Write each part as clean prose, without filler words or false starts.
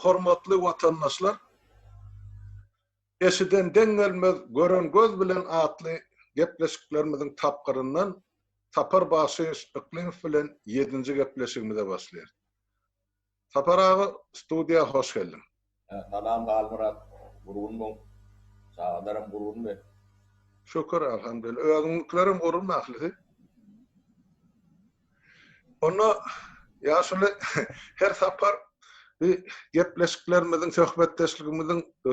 Hormatly watandaşlar! Eşiden deň gelmez, gören göz bilen atly gepleşiklerimiziň tapgyryndan Sapar Bagşyýewiç Yklymow bilen ýedinji gepleşigimize başlaýarys. Sapar aga, studiýa hoş geldiň. Salam Halmyrat, gurgunmyň? Çagalaram gurgunmy? Şükür, alhamdulillah. Özüňiňkilerem gurgunmy ählisi? Onda ýaşuly her sapar bir gepleşiklerimiziň, söhbetdeşligimiziň e,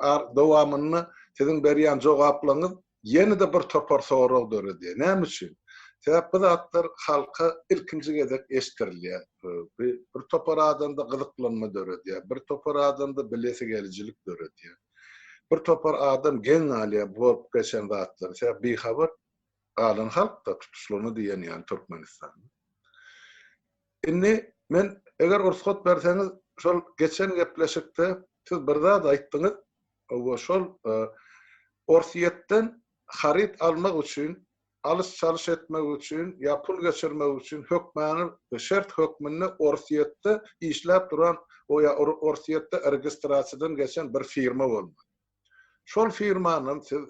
e, dowamynda siziň berýän jogaplaryňyz ýene-de bir topar sorag döredýär. Näme üçin? Sebäp bu zatlar halka ilkinji gezek eşdirilýär. E, bir, bir topar adamda gyzyklanma döredýär, bir topar adamda bilesigelijilik döredýär. Bir topar adam geň galýar bu bolup geçen zatlary. Sebäp bihabar galan halk-da tutuşlygyna diýen ýaly Türkmenistanda. Indi men eger rugsat berseňiz şol geçen gepleşikde siz bir zat aýtdyňyz, we şol e, Orsýetden haryt almak üçin, alyş-çalyş etmek üçin ýa pul geçirmek üçin hökmany şert hökmünde Orsýetde işläp duran o ýa Orsýetde registrasiýadan geçen bir firma bolmaly. Şol firmanam siz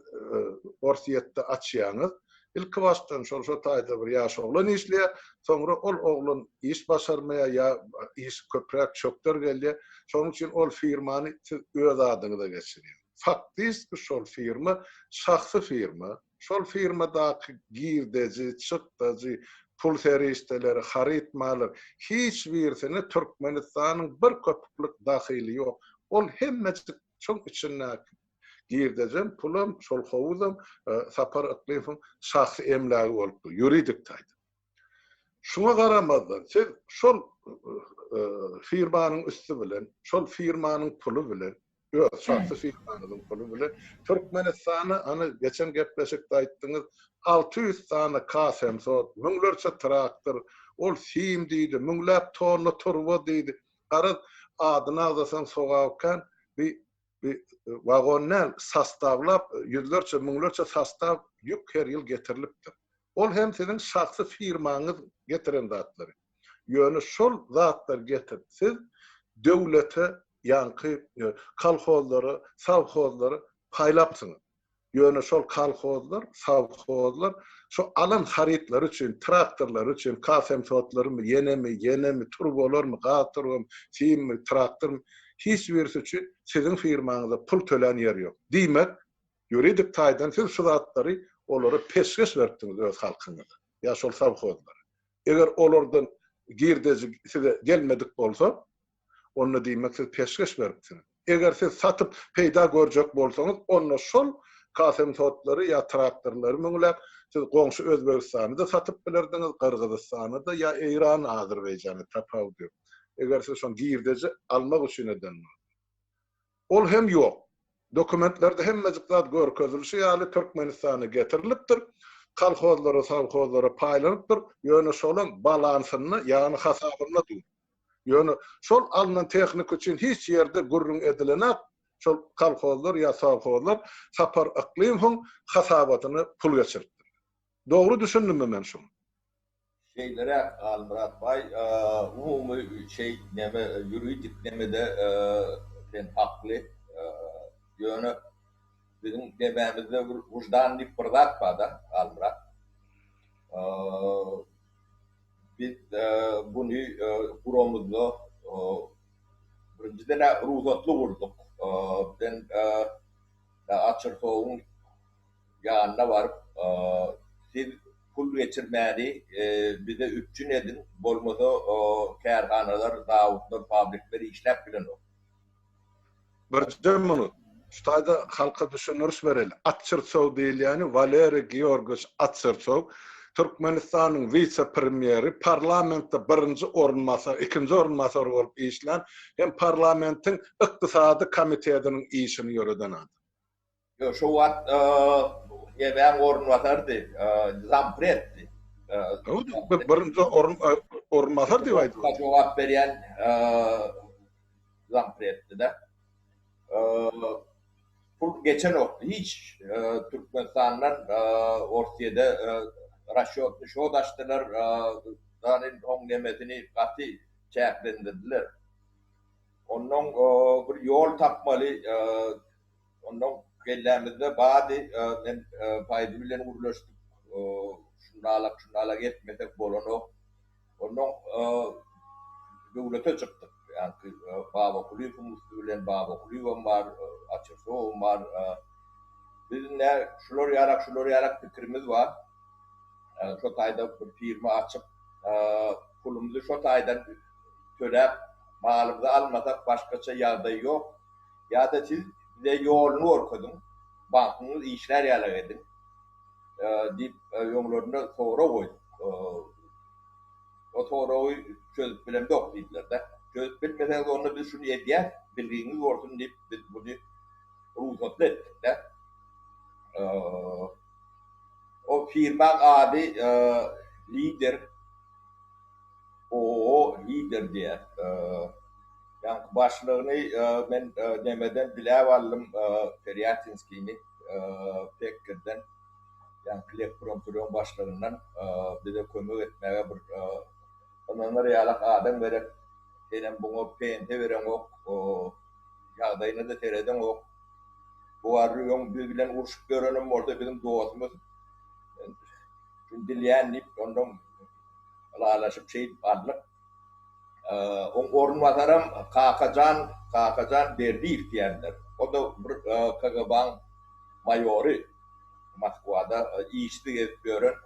Orsýetde açýaňyz. Ilki başdan şol şo taýda bir ýaş oglan işleýär. Soňra ol oglan iş başarmaýar ýa iş köpräk çökder gelýär. Şonuň üçin ol firmany siz öz adyňyza geçirýäňiz. Faktiski şol firma şahsy firma. Şol firmadaky girdeji, çykdajy, pul serişdeleri, haryt-mallar hiç birisine Türkmenistanyň bir köpüklik dahyly ýok. Ol hemmejik Şoň içindäki girdejem, pulam, şol howuzam Sapar Yklymowyň şahsy emlägi bolup dur, ýuridik taýdan. Şuňa garamazdan, siz şol firmanyň üsti bilen, şol firmanyň puly bilen, öz şahsy firmaňyzyň puly bilen Türkmenistana, ana, geçen gepleşikde aýtdyňyz, 600 sany K-semsot, müňlerçe traktor, ol sim diýdi, müňläp tonna turba diýdi. Garaz, adyny agzasaň sogap kän, bi bi wagon däl, sostawlap ýüzlerçe, müňlerçe sostaw ýük her ýyl getirilipdir. Ol hem siziň şahsy firmaňyz getiren zatlary. Ýöne şol zatlary getirip siz döwlete, ýaňky kolhozlara, sowhozlara paýlapsyňyz. Ýöne şol kolhozlar, sowhozlar şo alan harytlary üçin, traktorlary üçin, K-semsotlarymy, ýenemi, ýenemi, turbalarmy, gaz turbamy, simmi, traktormy, hiç birisi üçin siziň firmaňyza pul tölän ýeri ýok. Diýmek, ýuridik taýdan siz şu zatlary olara peşgeş beripdiňiz öz halkyňyza ýa şol sowhozlara. Eger olardan girdeji size gelmedik bolsa, onda diýmek siz peşgeş beripsiňiz. Eger siz satyp peýda görjek bolsaňyz, onda şol kasemsotlary ýa traktorlary müňläp, siz goňşy Özbegistana-da satyp bilerdiňiz, Gyrgyzystana-da ýa Eýrana, Azerbaýjana, tapawudy ýok. Eger siz şony girdeji almak üçin eden bolsaňyz. Ol hem ýok. Dokumentlerde hemmejik zat görkezilişi ýaly Türkmenistana getirilipdir, kolhozlara, sowhozlara paýlanypdyr, ýöne şolaň balansynda, ýagny hasabynda dur. Ýöne şol alnan tehnika üçin hiç ýerde gürrüň edilenak, şol kolhozlar ýa sowhozlar Sapar Yklymowyň hasabatyna pul geçiripdirler. Dogry düşündimmi men şuňa? Şeýleräk Halmyrat baý, umumy şeý neme ýuridik nemede sen hakly. Ýöne biziň nemämizde bir wyždan diýip bir zat bar-da, Halmyrat. Biz buny guramyzda birinjiden-ä rugsatly gurduk. Bizden Açyrsowyň ýanyna baryp, siz pul geçirmäni bize üpjün ediň, bolmasa kärhanalar, zawodlar, fabrikler işläp bilenok. Birje minut. Şu taýda halka düşündiriş bereli. Atçyrtsow diýilýäni Waleriý Georgiç Atçyrtsow, Türkmenistanyň wise-premýeri, parlamentde birinji orunbasar, ikinji orunbasar bolup işlän hem parlamentiň ykdysady komitetiniň işini ýöreden adam. Ýok, şo wagt nemäň orunbasardy, zampreddi. Birinji orunbasar diýip aýdyp. Jogap berýän zampreddi-de. Pul geçenokdy hiç Türkmenistandan Orsýede rasçýotny şot açdylar, oň nemesini gaty çäklendirdiler. Onnoň bir ýol tapmaly. Onnoň kellämizde bardy. Men Paýzy bilen gürleşdik. Şundalak, şundalak etmesek bolanok. Onnoň döwlete çykdyk. Ýaňky Baba Kulyýewiň üsti bilen Baba Kulyýewem bar, Açyrsowam bar. Biz indi şular ýalak, şular ýalak pikirimiz bar. Şo taýda bir firma açyp, pulumyzy şo taýdan töläp, malymyzy almasak başgaça ýagdaý ýok. Ýa-da siz bize ýoluny görkeziň, bankyňyz işlär ýalak ediň diýip öňlerinde sorag goýduk. O soragy çözüp bilemzok diýdiler-de. Çözüp bilmeseňiz onda biz şuny edýäs, bilgiňiz bolsun diýip biz muny rugsatly etdik-de. O firmaň ady Lider OOO Lider diýýär. Ýaňky başlygyny men nemeden diläp aldym, Perýatinskini, Pekkerden, ýaňky Lekpromsürüň başlygyndan bize kömek etmäge bir ynanar ýalak adam gerek. Senem buňa pensiýa bereňok, ýagdaýyna-da seredeňok. Bu garry öň biz bilen urşup ýörenem bolsa biziň dostumyz. Şuny bilýän diýip, ondan ylalaşyp şeýdip aldyk. Oň orunbasaram Kakajan, Kakajan Berdiýew diýenler. O-da bir KGB-niň maýory. Moskwada işsiz gezip ýören.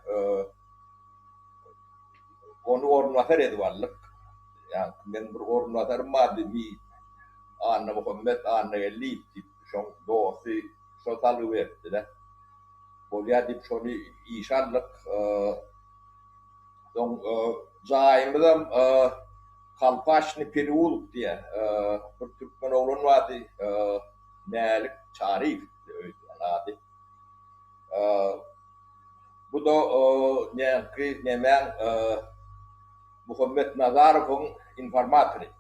Ony orunbasar edip aldyk. Ýaňky meň bir orunbasarym bardy, Annamuhammet Annageldiýew diýip, şoň dosty şo salgy beripdi-de. Bolýar diýip şony işe aldyk. Soň jaýymyzam Kolpaçnyý pereulok diýýär. Bir türkmen oglan bardy, Mälik Çaryýew öýdýän ady. Bu-da näňki nemäň Muhammet Nazarowyň informatory.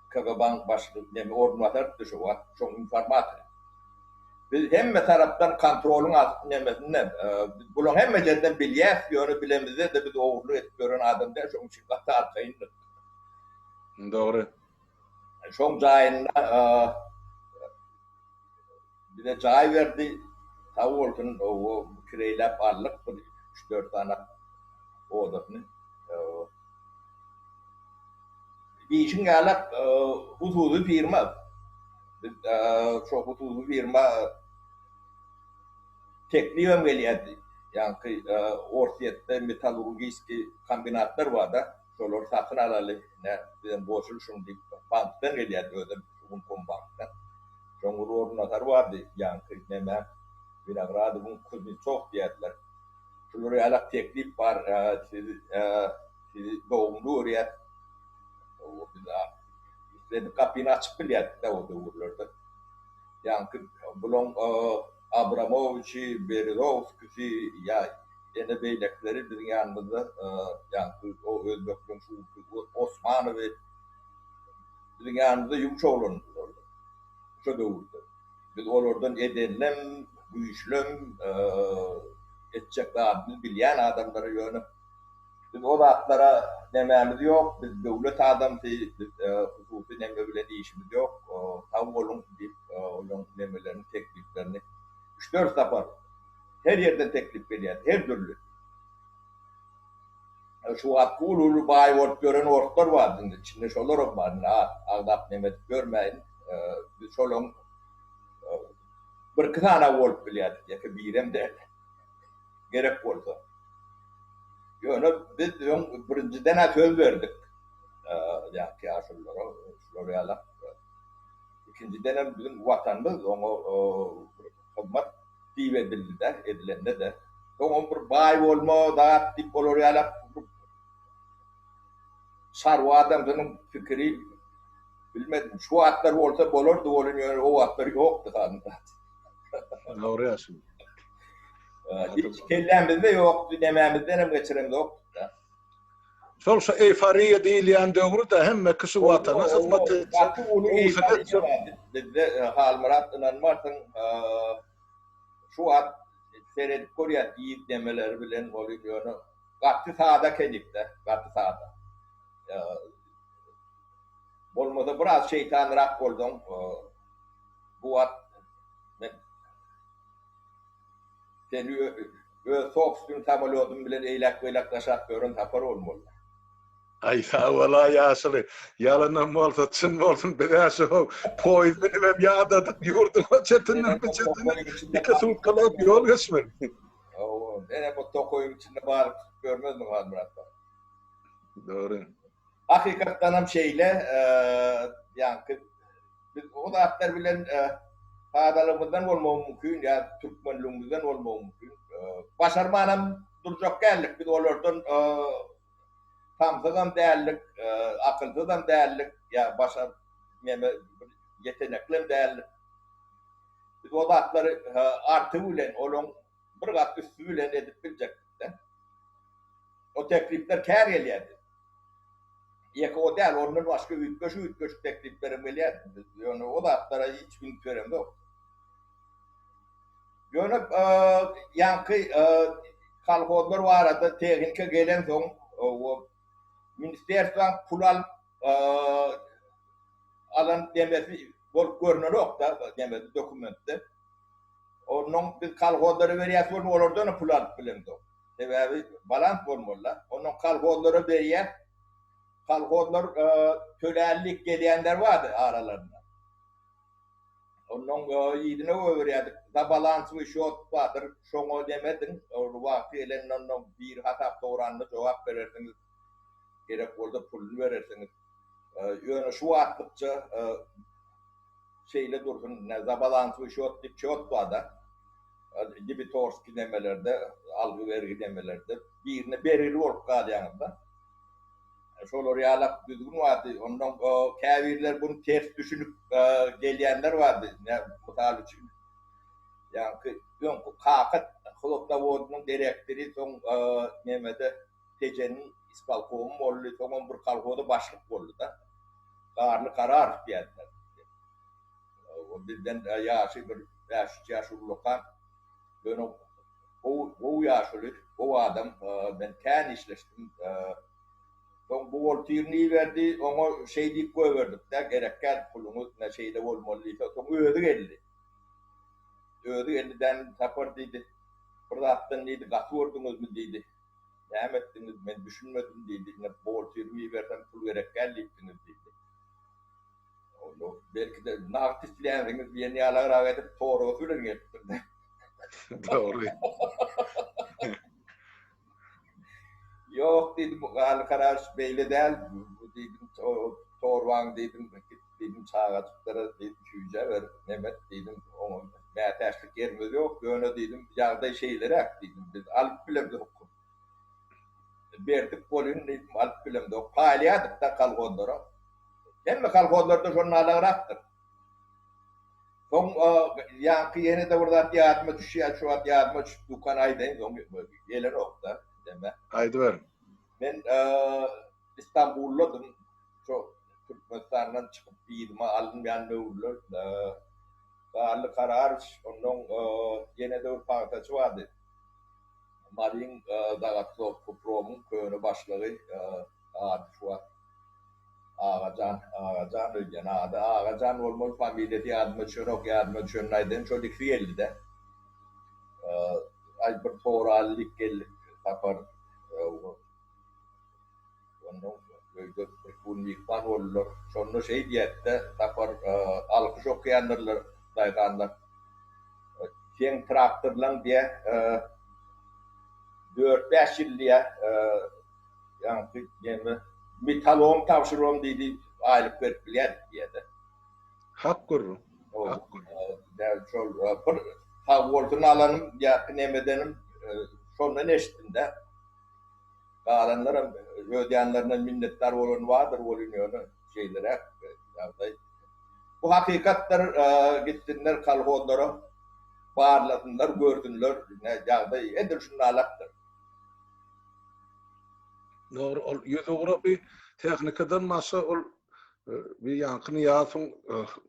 KGB-niň başlygy neme orunbasarydy şo wagt, şoň informatory. Biz hemme tarapdan kontrolyň nemesinde, biz bulaň hemmejesinden bilýäs, ýöne bilemizde-de biz ogurlyk edip ýören adam däl, şoň üçin gaty arkaýyndyk. Dogry. Şoň jaýynda Bize jaý berdi, sag bolsun, owo, kireýläp aldyk bir üç-dört sany odasyny. Diýşiň ýalak hususy firma. Biz şo hususy firma teklibem gelýärdi. Ýaňky Orsýetde metallurgiýskiý kombinatlar bar-da, şolary satyn alaly, ine, bizem goşulyşyň diýip, bankdan gelýärdi özem, Umkombankdan. Şoň bir orunbasary bardy, ýaňky neme, Winogradowyň Kuznetsow diýerdiler. Şular ýalak teklip bar, sizi sizi dogumly görýäs. Biz islendik gapyny açyp bilýärdik-dä o döwürlerde. Ýaňky bulaň Abramowiçi, Berezowskisi ýa ene beýlekileri biziň ýanymyzda ýaňky o özbekleriň şu günki Osmanowy Biziň ýanymyzda ýumuş oglandylar şo döwürde. Biz olardan edenlem, güýçlem, etjek zadymyzy bilýän adamlar ýöne biz o zatlara nemämiz ýok, biz döwlet adamsy, biz hususy neme bilen işimiz ýok, sag boluň diýip olaryň nemelerini, tekliplerini üç-dört sapar her ýerden teklip gelýärdi, her dürli. Şu wagtky uly-uly baý bolup ýören orslar bardy indi, içinde şolaram bar indi at agzap neme edip ýörmäýin. Biz şolaň birki sanawy bolup bilýärdik, ýeke birem däl. Gerek bolsa. Ýöne biz öň birinjiden-ä söz berdik ýaňky ýaşululara, şular ýalak. Ikinjidenem biziň Watanymyz oňa hyzmat diýip edildi-de, edilende-de. Soňam bir baý bolma zat diýip olar ýalak bir çarwa adamsynyň pikiri bilmedim. Şu wagtlar bolsa bolardy welin ýöne o wagtlar ýokdy Halmyrat. Dogry ýaşuly. Hiç kellämizde ýokdy, nemämizdenem geçiremzokdyk-da. Şol şu eýforiýa diýilýän döwri-de hemme kişi watana hyzmat etjek, Gaty uly eýforiýa bardy bizde Halmyrat ynanmarsyň şu wagt seredip görýäs ýigit nemeleri bilen ol ýöne gaty sada ekenikde gaty sada. Bolmasa biraz şeýtanrak bolsaň, bu wagt men seni öz sobstweniý samolýodym bilen eýläk-beýläk daşap ýören Sapar bolmaly. Aý sag bol-a ýaşuly. Ýalanam bolsa çyn bolsun biz-ä şu poýuz münübem ýadadyk ýurduň o çetinden bu çetine iki sutkalap ýol geçmeli. Hawa, menem o tokaýyň içinde balyk tutup ýörmezdim Halmyrat aga. Dogry. Hakykatdanam şeýle, ýaňky biz o zatlar bilen sadalygymyzdan bolmagy mümkin ýa türkmenligimizden bolmagy mümkin. Başarmanam durjak däldik. Biz olardan samsygam däldik, akylsyzam däldik ýa başar neme bir ýeteneklem däldik. Biz o zatlary artygy bilen, olaň bir gat üsti bilen edip biljekdik-de. O teklipler kär gelýärdi. Ýeke o däl, ondan başga üýtgeşik-üýtgeşik tekliplerem gelýärdi. Biz ýöne o zatlara hiç üns beremzok. Ýöne ýaňky kolhozlar barada tehnika gelensoň, o ministerstwaň pul alyp alan demesi bolup görnenok-da, demesi dokumentde. Onnoň biz kolhozlara berýäs bolsa, olardan-a pul alyp bilemzok. Sebäbi balans bolmaly-da. Onnoň kolhozlara berýäs. Kolhozlar tölänlik gelýänler bardy aralarynda. Onnoň yzyna goýberýärdik. Zabalansowyý şýot bardyr, şoňa neme ediň, ol wagty gelende onnoň biri hasap soranda jogap berersiňiz. Gerek bolsa puluny berersiňiz. Ýöne şu wagtlykça şeýle dursun, zabalansowyý şýot diýip şýot bar-da. Debitorskiý nemelerde, algy-bergi nemelerde birine bergili bolup galýaňyz-da. Şolar ýalak düzgün bardy. Ondan käbirler bunu ters düşünip gelýänler bardy. Mysal üçin, ýaňky öňki Kaka hlopzawodynyň direktory soň nemede Tejeniň ispolkomy boldy, soňam bir kolhoza başlyk boldy-da. Garly Kararow diýerdiler. Ol bizden ýaşy bir bäş-üç ýaş ullakan. Ýöne gowy, gowy ýaşuly, gowy adam. Men kän işleşdim. Soň buhgalterini iberdi, oňa şeý diýip goýberdik-dä, gerek däl puluňyz, ine şeýle bolmaly diýse, soň özi geldi. Özi geldi, Dänim Sapar diýdi, bir zatdan diýdi, gaty gördüňizmi diýdi. Näme etdiňiz, men düşünmedim diýdi, ine buhgalterimi ibersem pul gerek däl diýipdiňiz diýdi. Onda belki-de nagt isleýänsiňiz diýen ýalagrak edip torbasy bilen gelipdir-de. Dogry. Ýok diýdim, Garly Karaş beýle däl, bu diýdim, torbaň diýdim, git diýdim, çagajyklara diýdim, süýjä ber, neme et diýdim, oňa mätäçlik ýerimiz ýok, ýöne diýdim, ýagdaý şeýleräk diýdim, biz alyp bilemzok. Berdik bolýun diýdim, alyp bilemzok. Paýlaýardyk-da kolhozlara. Hemme kolhozlarda şondan alagrakdyr. Soň ýaňky ýene-de bir zat ýadyma düşýär, şu wagt ýadyma düşüp dukan aýdaýyn, soň gelenok-da deme. Aýdyberiň. Men Istanbuldadym, şo Türkmenistandan çykyp yzyma alynmaýan döwürler. Garly Kararowiç, onnoň ýene-de bir pagtaçy bardy. Maryň Zagatlowkopromyň köne başlygy ady şu wagt Agajan, Agajan öýdýän, ady Agajan bolmaly, familiýasy ýadyma düşenok, ýadyma düşenini aýdaýyn, şol ikisi geldi-de. Aý, bir soraly diýip geldik, Sapar. Ondan öýde bir gün myhman boldular. Şonda şeý diýýärdi-de, Sapar, alkyş okaýandyrlar daýhanlar. Seň traktorlaň diýýär, dört-bäş ýyl diýýär, Ýaňky neme metalom tabşyrybam diýdi, aýlyk berip bilýärdik diýýärdi. Hak gürrüň. Hak gürrüň. Däl şol bir sag bolsun alanym ýa nemedenim şondan eşitdim-de. Galanlaram öz ýanlaryndan minnetdar bolan bardyr welin ýöne şeýleräk ýagdaý. Bu hakykatdyr gitsinler kolhozlara barlasynlar görsünler ýagdaý edil şundalakdyr. Dogry, ol ýüzugra bir tehnikadan başga ol bir ýaňky Nyýazowyň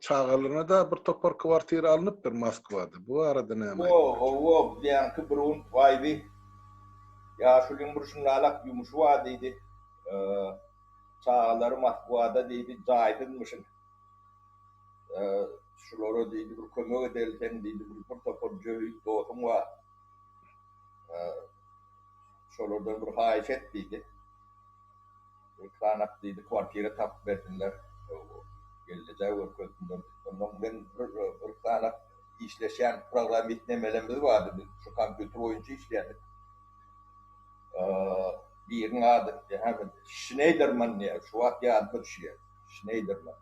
çagalaryna-da bir topar kwartira alnypdyr Moskwada. Bu barada näme aýtmak? Hawa, ýaňky bir gün Baýby ýaşulyň bir şundalak ýumşy bar diýdi. Çagalary Moskwada diýdi, jaýsyzmyşyn. Şulara diýdi, bir kömek edeli seň diýdi, bir bir topar jöhit dostuň bar. Şolardan bir haýyş et diýdi. Bir sanak diýdi, kwartira tapyp bersinler. Gelneje görkezsinler diýdi. Ondan men bir bir sanak işleşýän programmist nemelerimiz bardy, biz şu kompýuter boýunça işleýärdik. Biriniň ady Şneýderman diýýär, şu wagt ýadyma düşýär. Şneýderman.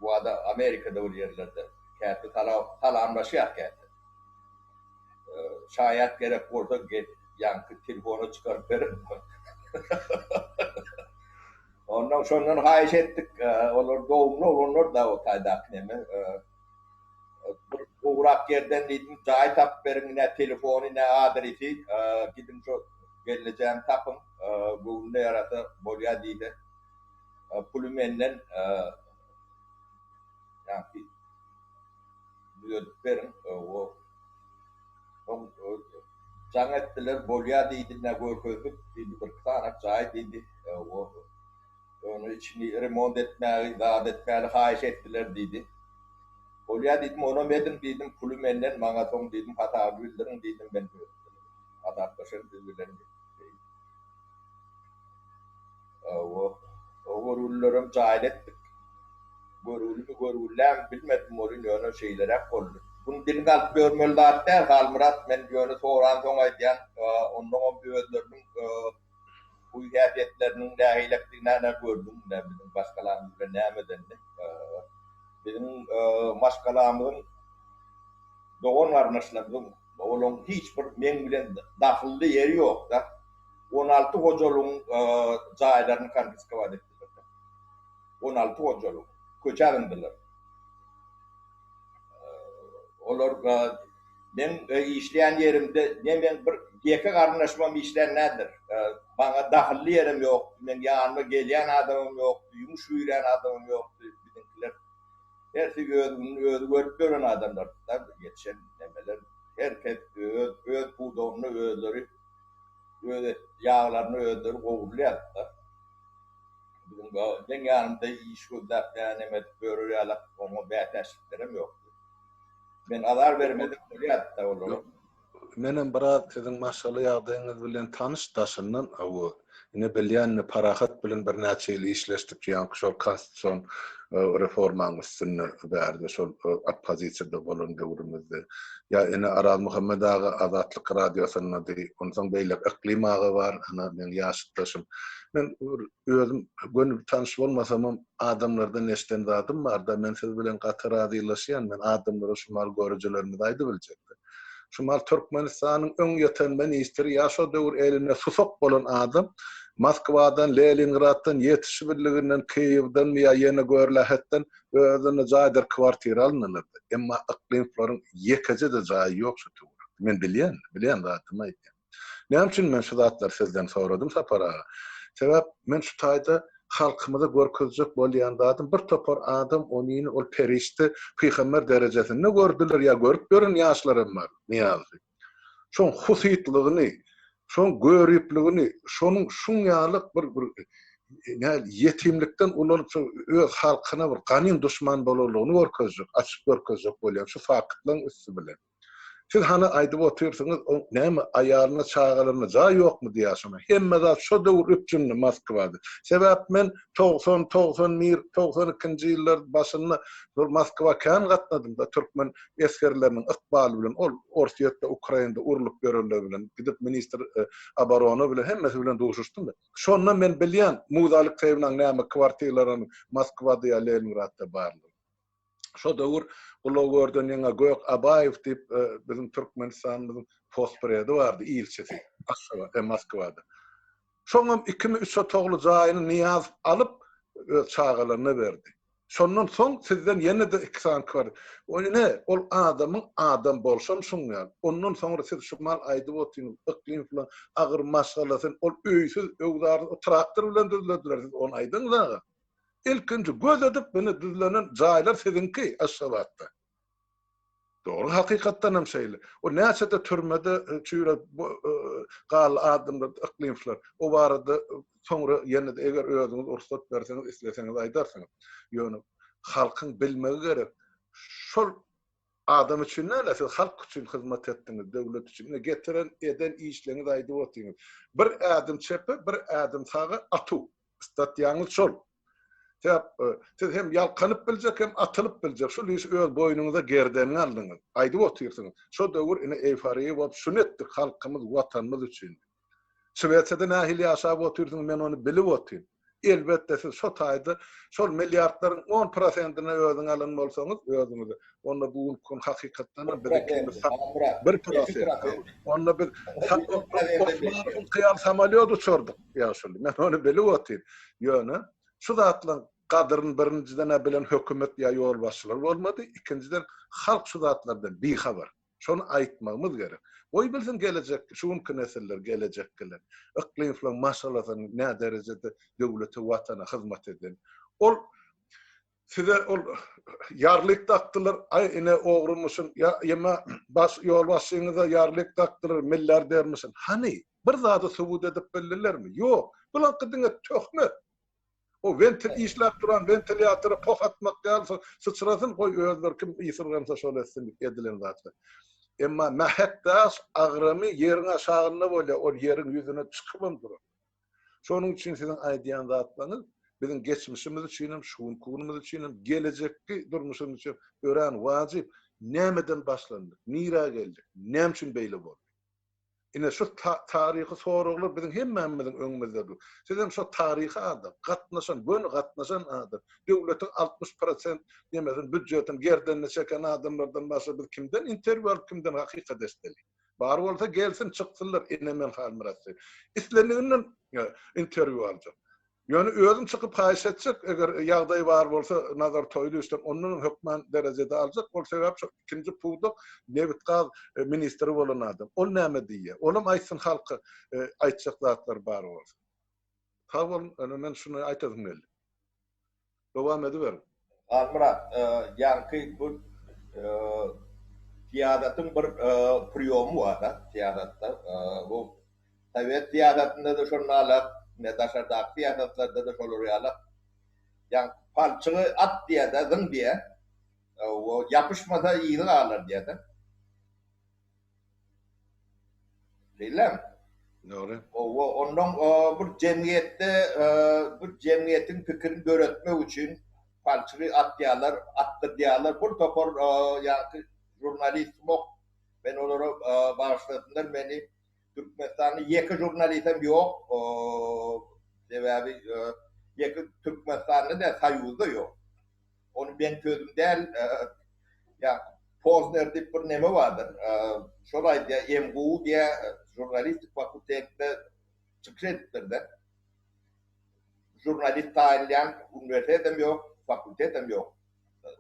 Bu ada Amerikada bir ýerlerde. Käte salamlaşýar käte. Şaýat gerek bolsa ýaňky telefona çykaryp bererin. Ondan şondan haýyş etdik. Olar dogumly oglanlar da o taýdaky neme. Bir gowrak ýerden diýdim, jaý tapyp beriň, ne telefony, ne adresi, gidiň şo gelnejäni tapyň, göwnüne ýarasa bolýa diýse, puly menden ýaňky düzedip beriň, o soň jaň etdiler, bolýa diýdi, ne görkezdik diýdi, birki sany jaý diýdi, o Ony içini remont etmägi, zat etmäli haýyş etdiler diýdi. Bolýa diýdim, onam ediň diýdim, puly menden, maňa soň diýdim, hasaby bildiriň diýdim, men hasaplaşaryn siz bilen diýdim. Hawa, o görgülilerem jaýly etdik. Görgülimi, görgülilämi bilmedim welin, ýöne şeýleräk boldy. Muny diliňe alyp ýörmeli zat däl, Halmyrat, men ýöne soransoň aýdýan, onnoňam özleriniň Huy-häsiýetleriniň nähilekdigini-ä gördüň-dä, biziň maşgalamyz bilen näme edenini. Biziň maşgalamyzyň dogan-garyndaşlarymyzyň, olaryň hiç bir meň bilen dahylly ýeri ýok-da. 16 hojalygyň jaýlaryny konfiskowat etdiler-de. 16 hojalygyň. Köçä zyňdylar. Olar Meň işleýän ýerimde ne meň bir ýeke garyndaşymam işlän däldir. Maňa dahylly ýerem ýokdy, meň ýanyma gelýän adamam ýokdy, ýumuş buýurýan adamam ýokdy. Biziňkiler hersi öz gününi özi görüp ýören adamlardy-da, ýetişen nemeler. Her kes öz öz pudagynda özleri öz et ýaglaryny özleri gowrulýardy-da. Biziň meň ýanymda iş gözläp ýa neme edip ýörer ýalak oňa bäsdeşliklerem ýokdy. Men azar bermedik bolýardy-da olara. Menem biraz siziň maşgala ýagdaýyňyz bilen tanyş daşyndan, hawa, ine bilýän ine Parahat bilen birnäçe ýyl işleşdik ýaňky şol konstitusion reformaň üstünde bärde şol oppozisiýada bolan döwrümizde. Ýa ine Arazmuhammet aga Azatlyk radiosyndady, onsoň beýleki Yklym aga bar, ana meň ýaşytdaşym. Men özüm göni tanyş bolmasamam adamlardan eşiden zadym barda, men siz bilen gaty razylaşýan, men adamlara şu mal görüjilerimizi aýdybiljekdi. Şu mal Türkmenistanyň öň ýeten ministri ýa şo döwür elinde susak bolan adam Moskwadan, Leningraddan, ýetişibildiginden Kiýewdenmi ýa ýene görlähetden özüne jaýdyr kwartira alynanardy. Emma Yklymowlaryň ýekeje-de jaýy ýok şu töwerekde. Men bilýän, bilýän zadymy aýdýan. Näme üçin men şu zatlary sizden soradym Sapar aga? Sebäp men şu taýda halkymyza görkezjek bolýan zadym bir topar adam onyny ol perişde, pygamber derejesinde gördüler ýa görüp ýören ýaşlar hem bar Nyýazowy. Şoň husytlygyny, şoň göripligini, şonuň şuň ýaly bir bir näl ýetimlikden ulalyp şo öz halkyna bir ganym duşman bolanlygyny görkezjek, açyp görkezjek bolýan şu faktlaryň üsti bilen. Siz hany aýdyp otyrsyňyz, oň näme aýalyna, çagalaryna jaý ýokmy diýýär şona. Hemme zat şo döwür üpjündi Moskwada. Sebäp men 90, 91, 92-nji ýyllar başynda şol Moskwa kän gatnadym-da, türkmen esgerleriniň ykbaly bilen, ol Orsýetde, Ukrainada urlup ýörenler bilen, gidip ministr oborona bilen hemmesi bilen duşuşdym. Şonda men bilýän Muza Alekseýewnaň näme kwartiralarynyň Moskwada ýa Leningradda barlygyny. Şo döwür Gulagörden ýaňa Gök Abaýew diýip biziň Türkmenistanymyzyň postpredi bardy, ilçisi Aşgabatda, Moskwada. Şoňam ikimi üç otagly jaýyny Nyýazow alyp öz çagalaryna berdi. Şondan soň sizden ýene-de iki sany kwartira. O ine, ol adamyň adam bolşam şuň ýaly. Ondan soňra siz şu mal aýdyp otyňyz, Yklym filan agyr maşgalasyn, ol öýsüz, öwzarsyz, o traktor bilen düzlediler, siz ony aýdyňyz aga. Ilkinji göz edip ine düzlenen jaýlar siziňki Aşgabatda. Dogry hakykatdan hem şeýle. O näçe-de türmede çüýrep galdy adamlar, yklymçylar. O barada soňra ýene-de eger özüňiz rugsat berseňiz, isleseňiz aýdarsyňyz. Ýöne halkyň bilmegi gerek. Şol adam üçin däl-de, siz halk üçin hyzmat etdiňiz, döwlet üçin. Ine getiren, eden işleriňizi aýdyp otyňyz. Bir ädim çepe, bir ädim saga atuw. Statýaňyz şol. Sebäp siz hem ýalkanyp biljek, hem atylyp biljek. Şul işi öz boýnuňyza gerdeniňe aldyňyz. Aýdyp otyrsyňyz. Şo döwür ine eýforiýa bolup şuny etdik halkymyz, watanymyz üçin. Şwesiýada nähili ýaşap otyrsyňyz men ony bilip otyryn. Elbetde siz şo taýda şol milliardlaryň on prosentini özüň alan bolsaňyz özüňize onda bu günki gün hakykatdan hem biz ikimiz bir prosent. Onda biz Osmanowyňky ýaly samolýot uçardyk ýaşuly. Men ony bilip otyryn. Ýöne şu zatlaryň gadyryny birinjiden-ä bilen hökümet ýa ýolbaşçylar bolmady, ikinjiden halk şu zatlardan bihabar. Şony aýtmagymyz gerek. Goý bilsin gelejek, şu günki nesiller, gelejekkiler. Yklymowlaryň maşgalasynyň näderejede döwlete, watana hyzmat eden. Ol size ol ýarlyk dakdylar, aý ine ogrumyşyn, ýa ýa baş ýolbaşçyňyza ýarlyk dakdylar, milliardermişin. Hany, bir zady subut edip bildilermi? Ýok. Bulaňky diňe töhmet. O wentil işläp duran wentilýatora poh atmak ýaly syçrasyn goý özleri kim ysyrgansa şol etsin diýip edilen zatlar. Emma mähek daş agramy ýeriň aşagynda bolýar, ol ýeriň ýüzüne çykybam duran. Şonuň üçin siziň aýdýan zatlaryňyz biziň geçmişimiz üçin hem, şu günki günümiz üçin hem, gelejekki durmuşymyz üçin örän wajyp. Nämeden başlandyk, nirä geldik, näme üçin beýle boldy? Ine şu taryhy soraglar biziň hemmämiziň öňümizde dur. Siz hem şo taryhy adam, gatnaşan, göni gatnaşan adam, döwletiň 60 prosent nemesini, býudjetini gerdenine çeken adamlardan başga biz kimden interwýu alyp, kimden hakykat eşideli? Bar bolsa gelsin, çyksynlar, ine men Halmyrat Seýit. Isleniginden interwýu aljak. Ýöne özüm çykyp haýyş etjek, eger ýagdaý bar bolsa Nazar Toýlyýewiçden ondan hem hökman derejede aljak. Ol sebäp şo ikinji pudak nebit-gaz ministri bolan adam. Ol näme diýýär? Olam aýtsyn halka aýtjak zatlary bar bolsa. Sag boluň, ine men şuny aýtasym geldi. Dowam ediberiň. Halmyrat, ýaňky bu syýasatyň bir priýomy bar-da, syýasatda. Bu sowet syýasatynda-da şonda-la, ine daşardaky syýasatlarda-da şolar ýaly. Ýaňky palçygy at diýýär-de, zyň diýýär. Ýapyşmasa yzy galar diýýär-de. Şeýlemi? Dogry. Owa, ondan bir jemgyýetde bir jemgyýetiň pikirini döretmek üçin palçygy atýarlar, atdyrýarlar. Bir topar ýaňky žurnalist mok. Men olara bagyşlasynlar meni. Türkmenistanda ýeke žurnalistem ýok. Sebäbi ýeke Türkmenistanda däl, Soýuzda ýok. Ony meň sözüm däl, ýa Pozner diýip bir neme bardyr. Şol aýdýar, MGU diýýär, žurnalistik fakultetde çykyş edipdir-de. Žurnalist taýynlaýan uniwersitetem ýok, fakultetem ýok.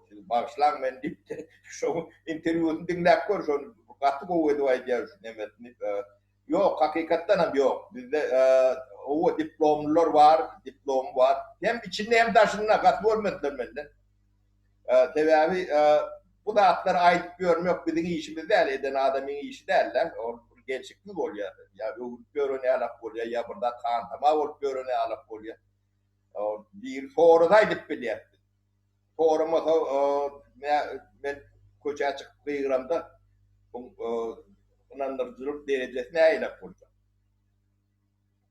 Siz bagyşlaň meni diýip, şoň interwýusyny diňläp gör, şony gaty gowy edip aýdýar şu nemesini. Ýok, hakykatdan hem ýok. Bizde hawa diplomlylar bar, diplomy bar. Hem içinde hem daşynda gaty görmediler menden. Sebäbi bu zatlary aýdyp ýörmek biziň işimiz däl, eden adamyň işi däl-de. Ol bir gelşiksiz bolýar. Ýa öwrüp ýören ýalak bolýar, ýa bir zat hantama bolup ýören ýalak bolýar. Biri sorasa aýdyp bilýär. Soramasa men köçä çykyp gygyramda bu ynandyryjylyk derejesi nähilek boljak?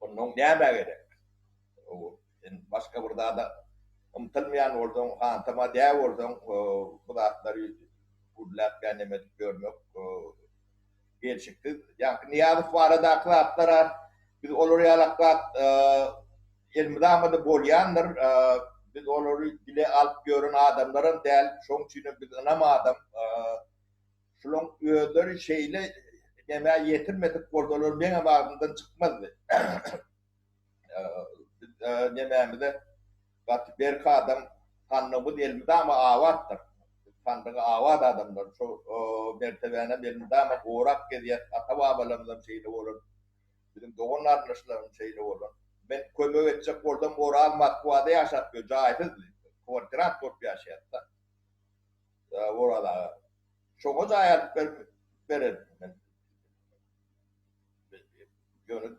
Ondan nämä gerek? Sen başga bir zada ymtylmaýan bolsaň, hantama dä bolsaň, bu zatlary gürläp ýa neme edip ýörmek gelşiksiz. Ýaňky Nyýazow baradaky zatlara biz olar ýalak zat elmydama-da bolýandyr. Biz olary dile alyp ýören adamlaram däl. Şoň üçinem biz ynam adam. Şulaň özleri şeýle nämä ýetirmedik bolsalar meňem agzymdan çykmazdy. Biz nemämize gaty berk adam, sandygymyz elmydama abatdyr. Biz sandygy abat adamlar. Şo mertebänem elmydama gorap gezýäs. Ata-babalarymyzam şeýle bolan. Biziň dogan-garyndaşlarymyz şeýle bolan. Men kömek etjek bolsam Oraz Moskwada ýaşap ýör, jaýsyz, kwartirant bolup ýaşaýar-da. Oraz aga. Şoňa jaý alyp berip bererdim men. Ýöne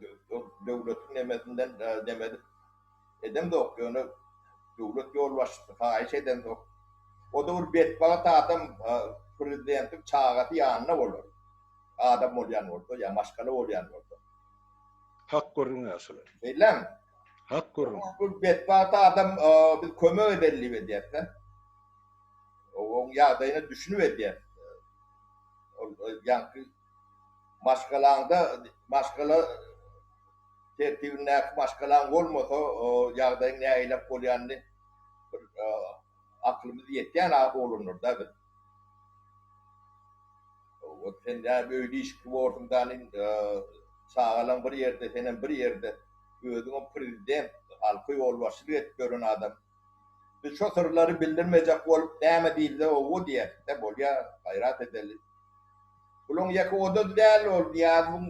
döwletiň nemesinden neme edip edemzok, ýöne döwlet ýolbaşçysy haýyş edenok. O-da bir betbagt adam prezidentiň çagasy ýanynda bolar. Adam bolýan bolsa ýa maşgala bolýan bolsa. Hak gürrüň ýaşuly. Beýlemi? Hak gürrüň. Bu betbagt adam biz kömek edeli diýip edýäs-de. Oň ýagdaýyna düşünip edýäs. Ol ýaňky maşgalaňda maşgala tertibindäki maşgalaň bolmasa, ýagdaýyň nähilek bolýanyny bir akylymyz ýetýän oglanlar-da biz. Ot sen näme öýli işikli borsuň danym, çagalaň bir ýerde, senem bir ýerde, özüňem prezident, halka ýolbaşçylyk edip ýören adam. Biz şo syrlary bildirmejek bolup näme diýilse owo diýäs-de, bolýa, gaýrat edeli. Bulaň ýeke o-da däl ol Nyýazowyň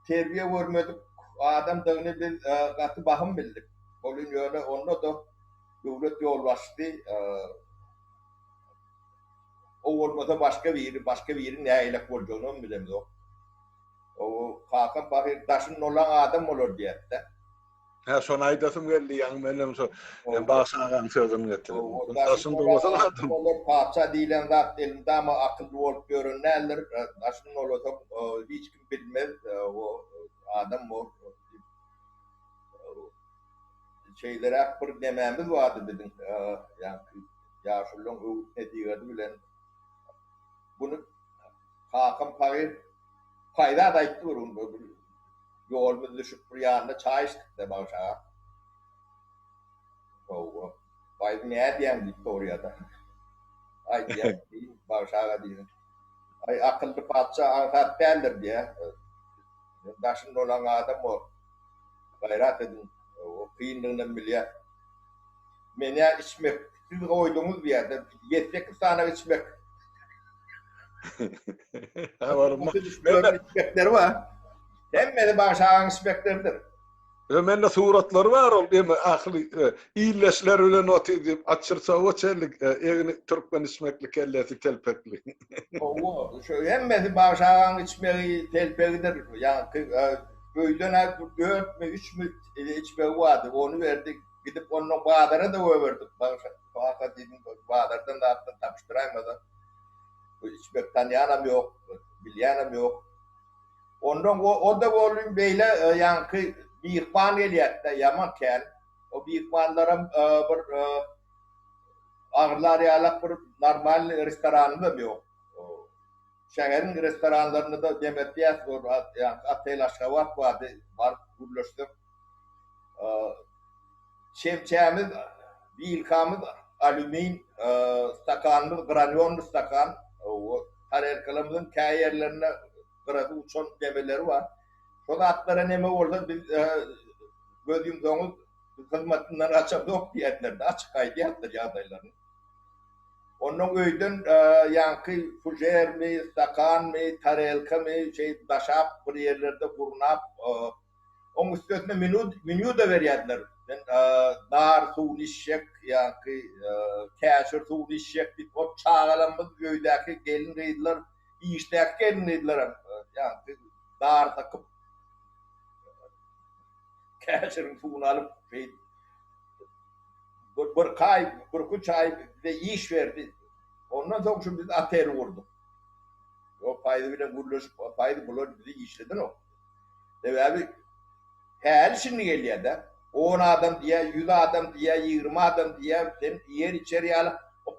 terbiýe görmedik adamdygyny biz gaty bahym bildik. Ol ýöne onda-da döwlet ýolbaşçysy o bolmasa başga biri, başga biri nägilek boljagynam bilemzok. O kakam pahyr daşyn dolan adam bolar diýýärdi-de. Hä, şony aýdasym geldi, ýaňy menem şo Bagşy agaň sözüni getirdim. Daşyn dolasaň adam. Bolar, patyşa diýlen zat elmydama akylly bolup ýören däldir. Daşyn dolasaň hiç kim bilmez, o adam bor diýip. Şeýleräk bir nemämiz bardy biziň, ýaňky ýaşulylaryň öwüt-nesihaty bilen. Muny kakam pahyr Paýzat aýtdy bir gün, bir ýolumyz düşüp bir ýanynda çaý içdik-de Bagşy aga. Hawa, Paýzy nädýäň diýip soraýar-da. Aýdýar, Bagşy aga diýdim. Aý, akylly patyşa aňsat däldir diýýär. Daşyn dolan adam bor. Gaýrat ediň. O kynlygynam bilýär. Men-ä içmek siz goýduňyz diýýär-de, ýedi-sekiz sany içmek. Içmekleri bar. Hemmesi Bagşy agaň içmekleridir. Ýa mende suratlary bar ol eme ahli illeşler bilen otyr diýip atçyrçawa çenli egni türkmen içmekli kellesi telpekli. Hawa şu hemmesi Bagşy agaň içmegi telpegidir ýaňky öýden-ä dörtmi üçmi içmegi bardy ony berdi gidip ondan bazara-da goýberdik Bagşy kaka diýdim bazardan zatdan tapyşdyraýmasa bu içmek tanýanam ýok bilýänem ýok. Ondan o-da boldy beýle ýaňky myhman gelýärdi-de ýaman kän. O myhmanlaram bir agyrlar ýalak bir normalnyý restoranymyzam ýok. Şäheriň restoranlarynda-da demetýäs, ýaňky Otel Aşgabat bardy, baryp gürleşsek. Çemçämiz, wilkamyz alýumin, stakanymyz granýonnyý stakan. Tarelkalarymyzyň käýerlerinde gyrasy uçan nemeleri bar. Şo zatlara neme bolsa biz göz ýumsaňyz hyzmatyndan gaçamzok diýýärler-de, açyk aýdýarlar ýagdaýlaryny. Onnoň öýden ýaňky fužermi, stakanmy, tarelkamy şeýdip daşap bir ýerlerde gurnap, oň üstesine menýu-da berýärdiler. Men nar suwuny içjek, ýaňky käşir suwuny içjek diýip, ol çagalarymyz öýdäki gelin-gyzlar Işdäki gelin-gyzlaram ýaňky dar sakyp, käşiriň suwuny alyp, şeýdip, bir aý, birküç aý bize iş berdi. Ondan soň şu biz oteli gurduk. O Paýzy bilen gürleşip, Paýzy bular bizi işledenok. Sebäbi häli şindi gelýär-de. On adam diýýär, ýüz adam diýýär, ýigrimi adam diýýär, sen iýer-içer ýaly,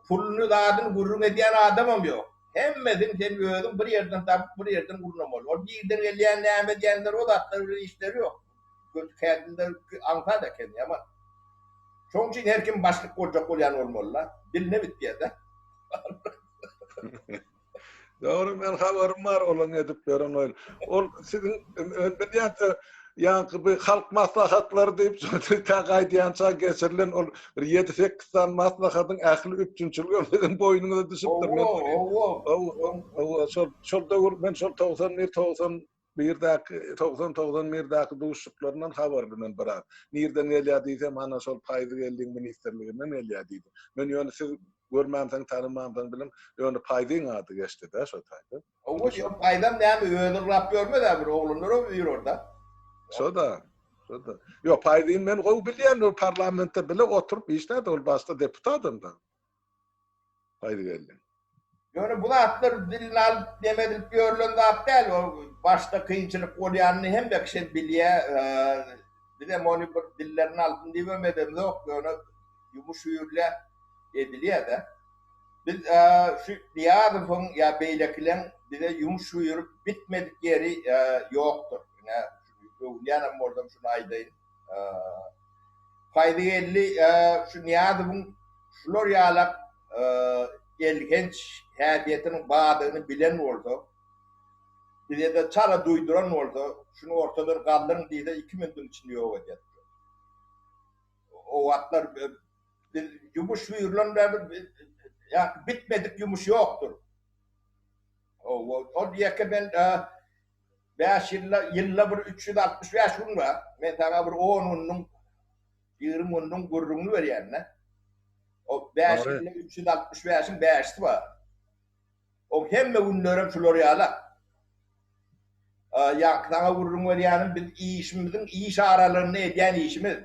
puluny zadyny gürrüň edýän adamam ýok. Hemmesini sen özüň bir ýerden tapyp, bir ýerden gurnamaly. Ol nirden gelýän, näme edýänler, o zatlar bilen işleri ýok. Göz kädinde aňsat eken, ýaman. Şoň üçin her kim başlyk boljak bolýan bolmaly-da. Diline bitýär-de. Dogry, men habarym bar olaň edip ýören oýun. Ol siziň men bilýän Ýaňky bu halk maslahatlary diýip, tä gaýdýança geçirilen ol bir ýedi-sekiz sany maslahatyň ähli üpjünçiligi siziň boýnuňyza düşüpdir. Hawa, hawa. Hawa, şol şol döwür men şol 91, 91-däki, 90, 91-däki duşuşyklaryndan habarly men biraz. Nirden gelýär diýsem, ana şol Paýzy geldiň ministrliginden gelýär diýdi. Men ýöne siz. Görmänsoň, tanymansoň bilim, ýöne Paýzyň ady geçdi-dä şo taýda. Hawa, ýok, Paýzam näme, özi yrlap ýörmez-ä bir, oglanlaram üýrer-dä. Şo-da, şo-da. Ýok, Paýzyny men gowy bilýän, ol parlamentde bile oturyp işlädi, ol başda deputadam-da. Paýzygeldi. Ýöne bu zatlar diline alyp, neme edilip ýörlen zat däl, ol başda kynçylyk bolýanyny hemme kişem bilýä, bizem ony bir dillerine alsyn diýibem edemzok, ýöne ýumuş üýrülýä, edilýä-de. Biz şu Nyýazowyň ýa beýlekileň bize ýumuş buýrup bitmedik ýeri ýokdur. Ine, öwünýänem bolsam şuny aýdaýyn. Paýzygeldi şu Nyýazowyň şular ýalak elhenç häsiýetiniň bardygyny bilen bolsa, bize-de çala duýduran bolsa, şuny ortadan galdyryň diýse, iki minutiň içinde ýok edýärdi. O wagtlar biz ýumuş buýrulan ýa bitmedik ýumuş ýokdur. Ol ýeke men 5 ýylda ýylda bir 365 gün bar. Men saňa bir 10 günüň 20 günüň gürrüňini berýän-de. O 5 ýylda 365-iň 5-si bar. O hemme günlerem şular ýaly. Ýaňky saňa gürrüň berýänim biz işimiziň iş aralygynda edýän işimiz.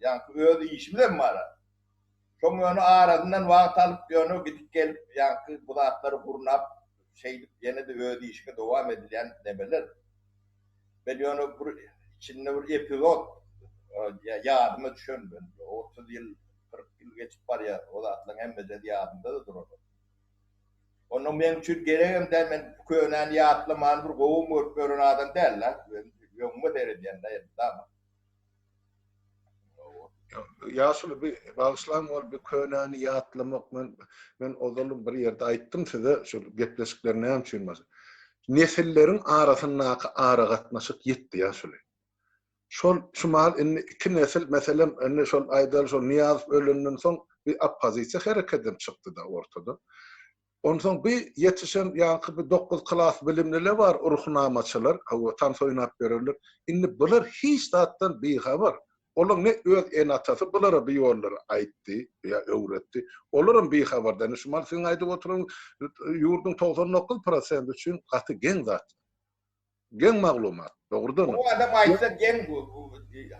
Ýaňky öz işimizem bar. Şoň ýöne arasyndan wagt alyp ýöne gidip gelip ýaňky bu zatlary gurnap şeýdip ýene-de öz işiňe dowam edilýän nemeler. Men ýöne bir içinde bir epizod ýadyma düşen men 30 ýyl 40 ýyl geçip barýar o zatlaryň hemmejesi ýadymda-da duranok. Onnoň meň üçin geregem däl men könäni ýatlamany bir gowum görüp ýören adam däl-de. Öňüme seredýän-de elmydama. Ýaşuly bir bagyşlaň ol bir könäni ýatlamak men men ozal bir ýerde aýtdym size şu gepleşikler näme üçin bar. Nesilleriň arasyndaky aragatnaşyk ýitdi ýaşuly. Şol şu mahal indi iki nesil meselem indi şol aýdaly şol Nyýazow ölenden soň bir oppozisiýa herekedem çykdy-da ortada. Onsoň bi ýetişen ýaňky bi dokuz klas bilimlile bar ruhnamaçylar, hawa, tans oýnap ýörerler. Indi bular hiç zatdan bihabar. Olaň ne öz ene-atasy bulara bi ýollary aýtdy ýa öwretdi. Olaram bihabar. Indi şu mal siziň aýdyp oturan ýurduň 99 prosenti üçin gaty geň zat. Geň maglumat, dogrudanam. Şo adam aýtsa geň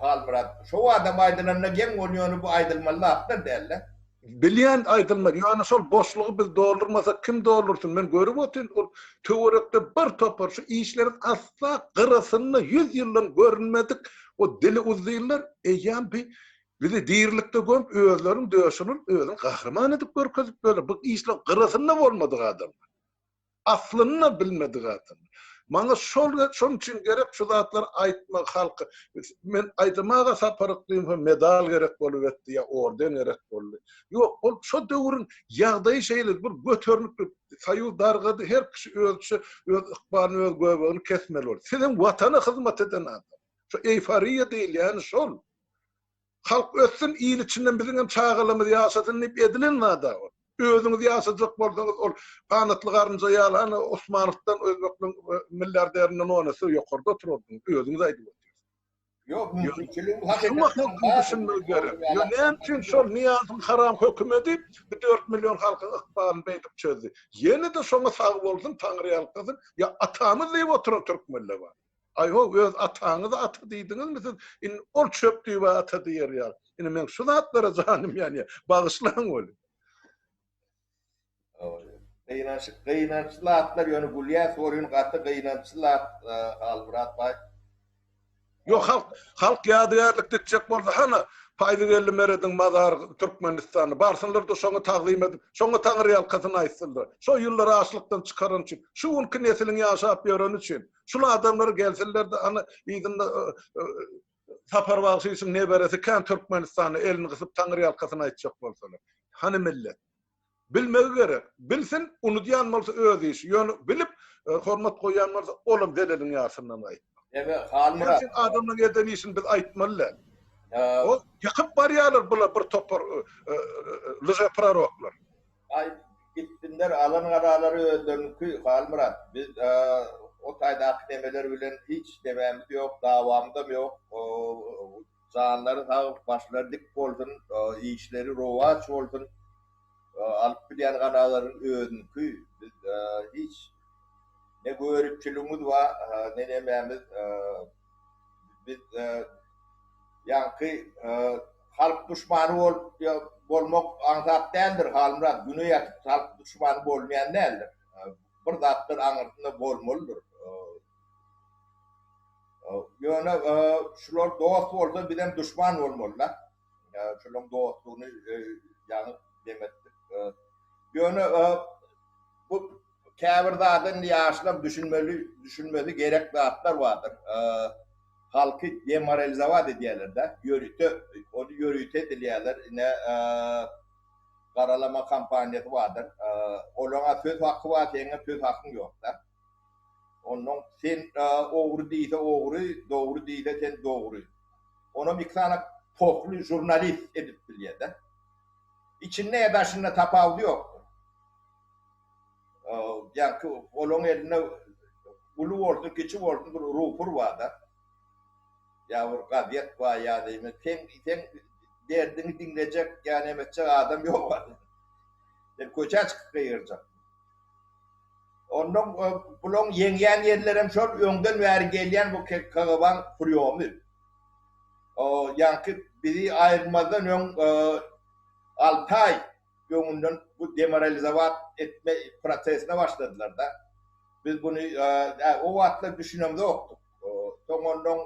Halmyrat. Şo adam aýdylanda geň ol ýöne bu aýdylmaly zatlar dälde. Bilýän aýdylmaly ýöne şol boşlugy biz doldurmasak kim doldursyn men görüp otyryn ol töwerekde bir topar şu işleriň asla gyrasynda ýüz ýyldan görünmedik o dili uzynlar eýýäm bi bizi dirilikde gömüp özleriniň döşüni urup özüni gahryman edip görkezip ýörler bu işleň gyrasynda bolmadyk adamlar. Aslyny bilmedik adam. Maňa şol şonuň üçin gerek şu zatlary aýtmak halka. Men Aýdym aga Sapar Yklymowa medal gerek bolup etdi ýa orden gerek boldy. Ýok, ol şo döwrüň ýagdaýy şeýle bir göternikli soýuz dargady, her kişi özüçe öz ykbalyny öz göbegini kesmeli boldy. Sizem watana hyzmat eden adam. Şo eýforiýa diýilýäni şol. Halk össün, il içinden biziň hem çagalarymyz ýaşasyn diýip edilen zad-a ol. Özüňiz ýaşajak bolsaňyz ol ganatly garynja ýaly hany Osmanowdan özbekleň milliarderinden on esse ýokarda oturardyňyz. Özüňiz aýdyp otyrsyňyz. Ýok, mümkinçiligiň Şuňa halkyň düşünmegi gerek. Ýa näme üçin şol Nyýazowyň haram hökümeti bu dört million halkyň ykbalyny beýdip çözdi. Ýene-de şoňa sag bolsun, taňryýalkasyn, ýa atamyz diýip oturan türkmenler bar. Aý-how, öz ataňyza ata diýdiňizmi siz? Indi ol çöp düýbä ata diýer ýaly. Indi meň şu zatlara janym ýanýar. Bagyşlaň weli. Gynanç, gynançly zatlar ýöne gülýäs welin gaty gynançly zat Halmyrat baý. Ýok halk halk ýadygärlik dikjek bolsa hana Paýzygeldi Merediň mazary Türkmenistanda barsynlarda şoňa tagzym edip şoňa taňryýalkasyn aýtsynlar. Şo ýyllar açlykdan çykaran üçin şu günki nesiliň ýaşap ýöreni üçin Şul adamlar gelsinler-de ana yzynda Sapar bagşyşyň neberesi kän Türkmenistanda elini gysyp taňryýalkasyn aýtjak bolsalar. Hany millet? Bilmegi gerek. Bilsin, unudýan bolsa öz işi. Ýöne bilip, hormat goýýan bolsa, olam zeleliň ýarsyndan gaýtmaz. Ebe Halmyrat. Näme üçin adamlaryň eden işini biz aýtmaly däl? O ýykyp barýarlar bular bir topar lžeproroklar. Aý gitsinler alan garalary özleriniňki Halmyrat biz o taýdaky nemeler bilen hiç nemämiz ýok dawamyzam ýok janlary sag başlary dik bolsun işleri rowaç bolsun. Alyp bilýän kanalaryň özüniňki. Biz hiç ne göripçiligimiz bar, ne nemämiz. Biz ýaňky halk duşmany bolup bolmak aňsat däldir Halmyrat. Güne ýatyp halk duşmany bolmaýan däldir. Bir zatlar aňyrsynda bolmalydyr. Ýöne şular dost bolsa bizem duşman bolmaly-da. Şularyň dostlugyny ýaňy demetdik. Ýöne bu käbir zada indi ýaşlar düşünmeli, düşünmesi gerek zatlar bardyr. Halky demoralizowat edýärler-de, ýörite, ony ýörite edilýärler. Ine, garalama kampaniýasy bardyr. Olaryň-a söz haky bar, seňňem söz hakyň ýok-da. Onnoň sen ogry diýse ogry, dogry diýse sen dogry. Onam iki sany pohly žurnalist edip bilýär-de. Içinde ýa daşynda tapawudy ýokdur. Ýaňky olaň elinde uly bolsun, kiçi bolsun bir rupur bar-da. Ýa bir gazet bar ýa diýme. Sen sen derdiňi diňlejek ýa neme etjek adam ýok. Sen köçä çykyp gygyrjak. Ondan bulaň ýeňýän ýerlerem şol öňden bäri gelýän bu KGB-iň priýomy. Ýaňky bizi aýyrmazdan öň alty aý öňünden bu demoralizowat etme prosesine başladylar-da. Biz buny o wagtlar düşünemzokdyk. Soň ondan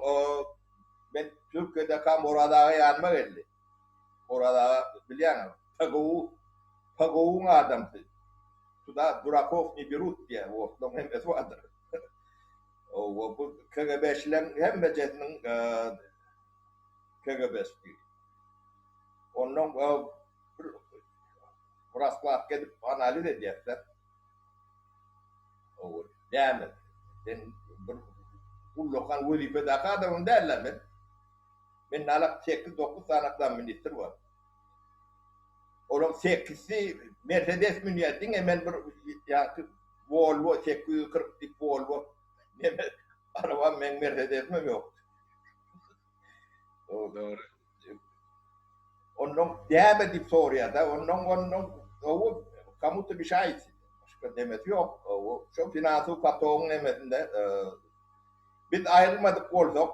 men Türkiýedekam Oraz aga ýanyma geldi. Oraz aga bilýäňiz, PGU, PGU-nyň adamsy. Tuda durakow ne berut diýýär, orslaryň hemmesi bardyr. Owa bu KGB-çileriň hemmejesiniň KGB-çisi. Ondan bir raskladka edip analiz edýärler. Owa, näme? Sen bir ullakan wezipedäki adamam däl-ä men. Men nalak sekiz-dokuz sany zamministr bar. Olaň sekizsi Mersedes münýär, diňe men bir ýaňky Volvo 840 diýip Volvo neme arabam meň Mersedesimem ýok. Dogry. Ondan näme diýip soraýar-da, ondan ondan owo komu-to mешает. Başga demesi ýok. Owo şo finansowy potogyň nemesinde Biz aýrylmadyk bolsak,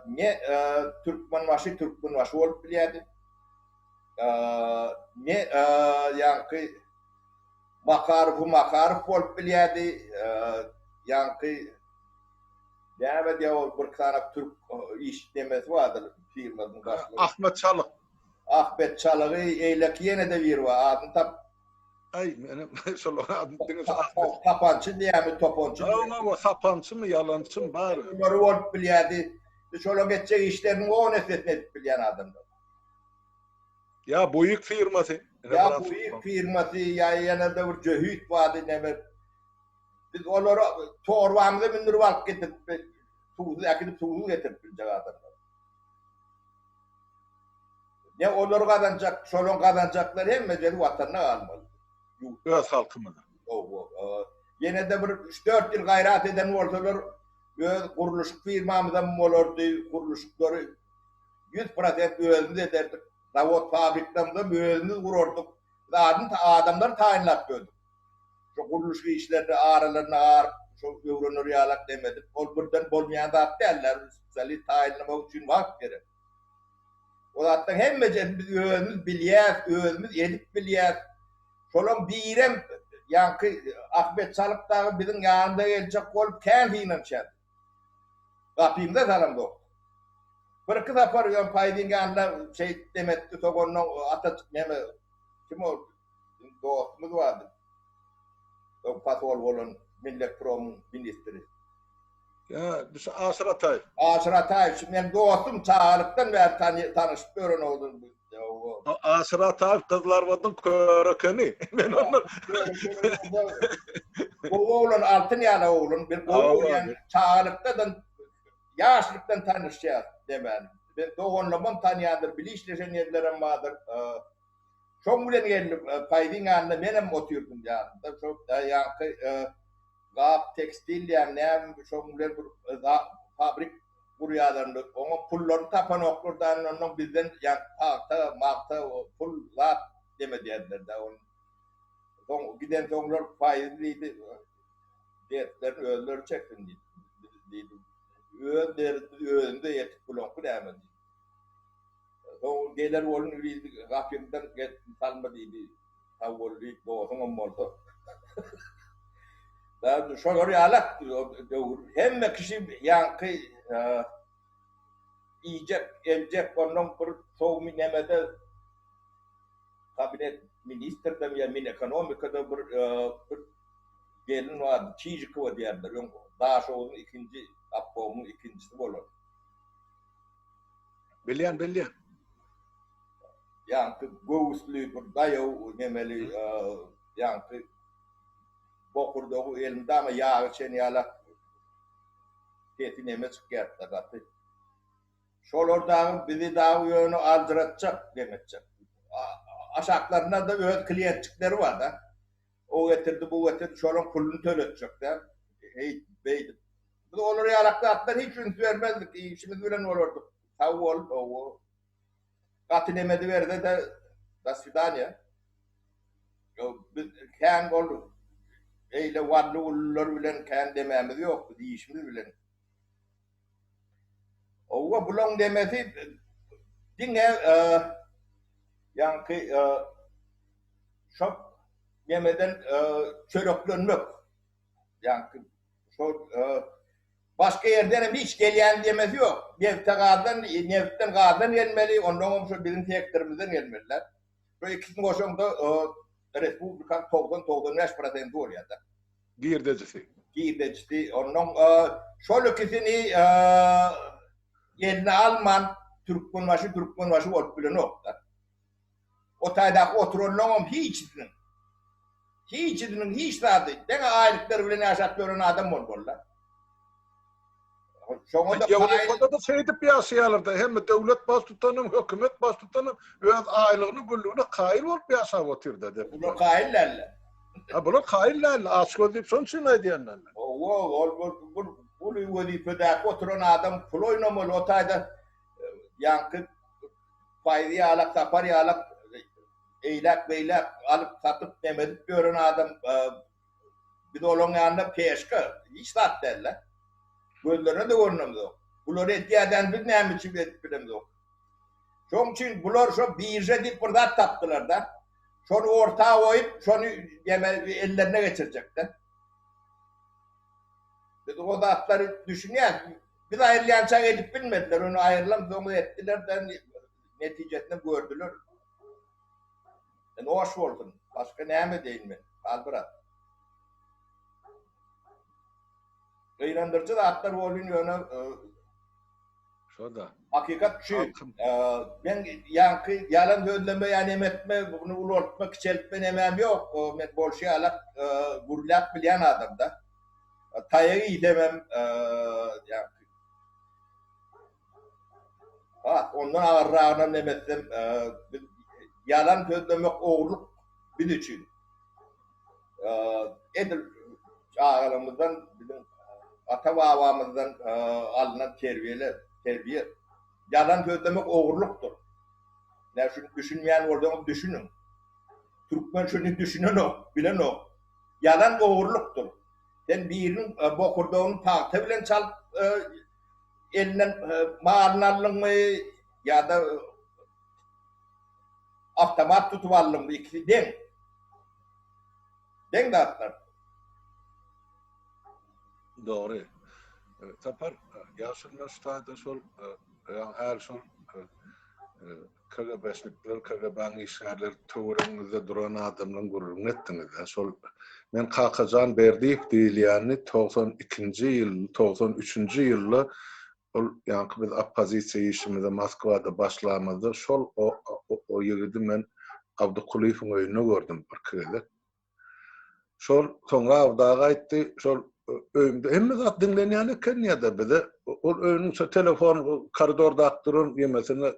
ne Türkmenbaşy Türkmenbaşy bolup bilýärdi, ne ýaňky Makarowy Makarow bolup bilýärdi, ýaňky näme diýýär ol bir sany türk iş nemesi bardyr firmasynyň başlygy. Ahmet Çalyk. Ahmet Çalygy, eýleki ýene-de biri bar, adyny tap Aý, menem şol adyny diňe şu Ahmet. Tapançy diýýärmi, topançy diýýärmi? Hawa, sapançymy, ýalançymy bar. Olary bolup bilýärdi. Şolaryň etjek işleriniň on essesini edip bilýän adamlar. Ýa Buýuk firmasy. Ýa Buýuk firmasy, ýa ýene-de bir jöhit bardy neme. Biz olary torbamyza mündürip alyp getirip, suwsuz äkidip suwsuz getirip biljek adamlar. Ne olar gazanjak, şolaň gazanjaklary hemmejesi watanda galmaly. Öz halkymyza. Hawa. Ýene-de bir üç-dört ýyl gaýrat eden bolsalar, öz gurluşyk firmamyzam bolardy, gurluşyklary 100% özümiz ederdik. Zawod, fabriklerimizem özümiz gurardyk. Zadyny adamlary taýynlap ýördük. Şo gurluşyk işlerini aralaryna aryp, şo öwrener ýalak demedik. Ol birden bolmaýan zat däl-de, spesialist taýynlamak üçin wagt gerek. O zatlaryň hemmejesini biz özümiz bilýäs, özümiz edip bilýäs. Şolaň birem ýaňky Ahmet Çalyk dagy biziň ýanymyza geljek bolup kän synanyşýardy. Gapymyza salamzok. Birki sapar ýöne Paýzyň ýanynda şeý demetdi, soň ondan ata neme kim ol biziň dostumyz bardy. Soň posol bolan Milletpromyň ministri. Ýa, bu şu Aşyr Ataýew. Aşyr Ataýew şu meň dostum, çagalykdan bäri tanyşyp ýören oglan. Aşyr Ataýew Gyzylarbadyň körekeni. Men ondan. Gowy oglan, altyn ýaly oglan. Bir gowy görýän, çagalykdan, ýaşlykdan tanyşýas demän. Men doganlarymam tanýandyr, bile işleşen ýerlerim bardyr. Şoň bilen geldi, Paýzyň ýanynda menem otyrdym ýanynda. Şo ýaňky Gap tekstil diýýän näme şoň bilen bir fabrik gurýarlarmy oňa pullaryny tapanoklar da ondan bizden ýa pagta magta pul zat. Neme diýerdiler-dä ony. Soň gidensoňlar Paýzy diýdi, dertlerini özleri çeksin diýdi. Diýdi, öz derdimizi özümize ýetip bulaňky näme diýdi. Soň geler bolun diýdi, gapyňdan salma diýdi. Sag bol diýip, dostuňam bolsa. Şolar ýalak döwür. Hemme kişi ýaňky iýjek, eljek, onnoň bir sowmy nemede kabinet ministrdem ýa minekonomikada bir bir gelin bardy, Çijikowa diýerler, öň Daşoguzyň ikinji obkomyň ikinjisi bolan. Bilýän, bilýän. Ýaňky göwüsli bir daýaw nemeli ýaňky bokurdagy elmydama ýagy içen ýalak sesi neme çykýardy gaty. Şolar dagy bizi dagy ýöne aljyratjak demetjek. Aşaklarynda-da öz kliýentçikleri bar-da. O getirdi, bu getirdi, şolaň puluny töletjek-dä. Eýdip, beýdip. Biz olar ýalak zatlara hiç üns bermezdik, işimiz bilen bolardyk. Sag bol, hawa. Gaty neme ediberse-de, do swidaniýa. Biz kän ol beýle wally-wullular bilen kän demämiz ýok, biz işimiz bilen. Howwa bulaň demesi diňe ýaňky şo nemeden çöreklenmek. Ýaňky şo başga ýerden hem hiç gelýän demesi ýok. Nebte gazdan, nebitden gazdan gelmeli, onnoňam şo biziň sektorymyzdan gelmeliler. Şo ikisini goşaňda respublikanyň 90-95 prosenti bolýar-da. Girdejisi. Girdejisi. Onnoň şol ikisini eline alman Türkmenbaşy Türkmenbaşy bolup bilenok-da. O taýdaky oturanlaňam hiçisiniň, hiçisiniň hiç zady, diňe aýlyklary bilen ýaşap ýören adam bolmaly-da. Şoňa-da Ýewropada-da şeýdip ýaşaýarlar-da, hemme döwlet baştutanam, hökümet baştutanam öz aýlygyna, günlügine kaýyl bolup ýaşap otyr-da. Bular kaýyl däldi. Ha, bular kaýyl däldi, açgöz diýip şonuň üçin aýdýan men. Hawa, ol bu uly wezipedäki oturan adam pul oýnamaly, o taýda ýaňky Paýzy ýalak, Sapar ýalak eýläk-beýläk alyp-satyp, nemedip ýören adam biz olaň ýanynda peşka, hiç zat däl-de. Gözlerine-de görünemzok. Bulary edýärden biz näme üçin edip bilemzok. Şoň üçin bular şo birža diýip bir zat tapdylar-da. Şony orta goýup, şony neme ellerine geçirjek-de. Biz o zatlary düşünýäs. Biz aýrylýançak edip bilmediler. Ony aýrylan soň etdiler-de, netijesini gördüler. Noş bolsun. Başga näme edeýin men? Halmyrat. Gynandyryjy zatlar bolýan ýöne Şo-da. Hakykat şu. Men ýaňky ýalan sözleme ýa neme etme, bunu ulaltma, kiçeltme nemem ýok. Men bolşy ýalak gürläp bilýän adam-da. Taýak iýsemem ýaňky Has ondan agyrragynam neme etsem, biz ýalan sözlemek ogurlyk biz üçin. Edil çagalygymyzdan biziň ata-babamyzdan alnan terbiýeler, terbiýe. Ýalan sözlemek ogurlykdyr. Näme şuny düşünmeýän bolsaňyz düşüniň. Türkmen şuny düşünenok, bilenok. Ýalan ogurlykdyr. Sen biriniň bokurdagyny pagta bilen çalyp elinden malyny aldyňmy ýa-da awtomat tutup aldyňmy ikisi deň. Deň zatlar. Dogry. Sapar, ýaşulylar şu taýda şol ýa şol KGB-şnikler, KGB-niň işgärleri töweregiňizde duran adamlaryň gürrüňini etdiňiz-dä. Şol men Kakajan Berdiýew diýilýäni 92-nji ýyl, 93-nji ýylda ol ýaňky biz oppozisiýa işimize Moskwada başlamyzda şol o ýigidi men Abdy Kulyýewiň öýünde gördüm birki gezek. Şol soňra Abdy aga aýtdy, şol öýümde hemme zat diňlenýän eken diýýär-de bize. Ol öýüniň şo telefon koridordaky duran ýemesine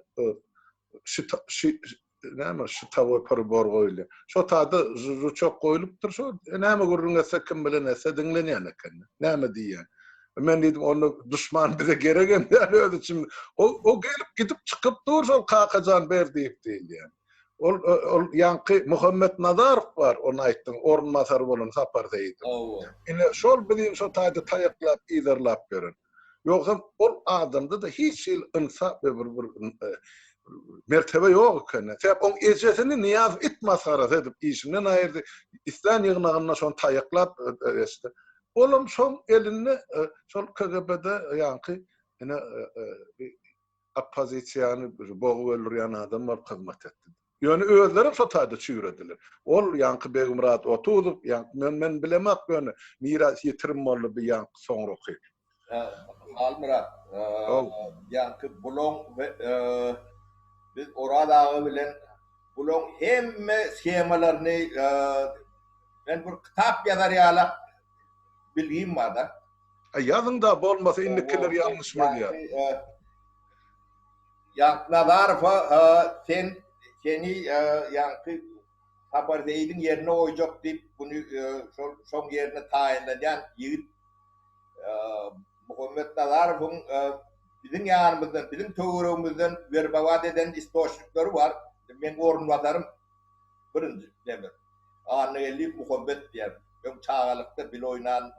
şi näme şitawoý pribor goýulýar. Şo taýda žuçok goýlupdyr, şo näme gürrüň etse, kim bilen etse diňlenýän eken. Näme diýýän. Men diýdim, onda duşman bize geregem däl öz içinde. O, o gelip gidip çykyp dur şol Kakajan Berdiýew diýilýän. Ol ol ýaňky Muhammet Nazarow bar, ony aýtdyň, orunbasary bolan Sapar Seýidow. Hawa. Ine, şol biziň şo taýda taýaklap, yzarlap ýören. Ýogsam ol adamda-da hiç hili ynsap we bir bir mertebe ýok eken. Sebäp oň ejesini Nyýazow it masgarasy edip işinden aýyrdy. Islän ýygnagynda şony taýaklap geçdi. Olam şoň elinde şol KGB-de ýaňky ine oppozisiýany bogup öldürýän adam bolup hyzmat etdi. Ýöne özlerem şo taýda çüýrediler. Ol ýaňky Begmyrat Otuzow, ýaňky men men bilemok ýöne nirä ýitirim boldy bi ýaňky soňraky. Halmyrat, ýaňky bulaň biz Oraz aga bilen bulaň hemme shemalaryny men bir kitap ýazar ýalak bilgim barda. A ýazyň-da bolmasa indikiler ýalňyşmaz ýa. Ýaňky Nazarowa sen seni ýaňky Sapar Seýidiň ýerine goýjak diýip buny şol şoň ýerine taýynlanýan ýigit Muhammet Nazarowyň biziň ýanymyzdan biziň töweregimizden werbowat eden istoçnikleri bar. Meň orunbasarym birinji neme Annageldiýew Muhammet diýen öň çagalykda bile oýnan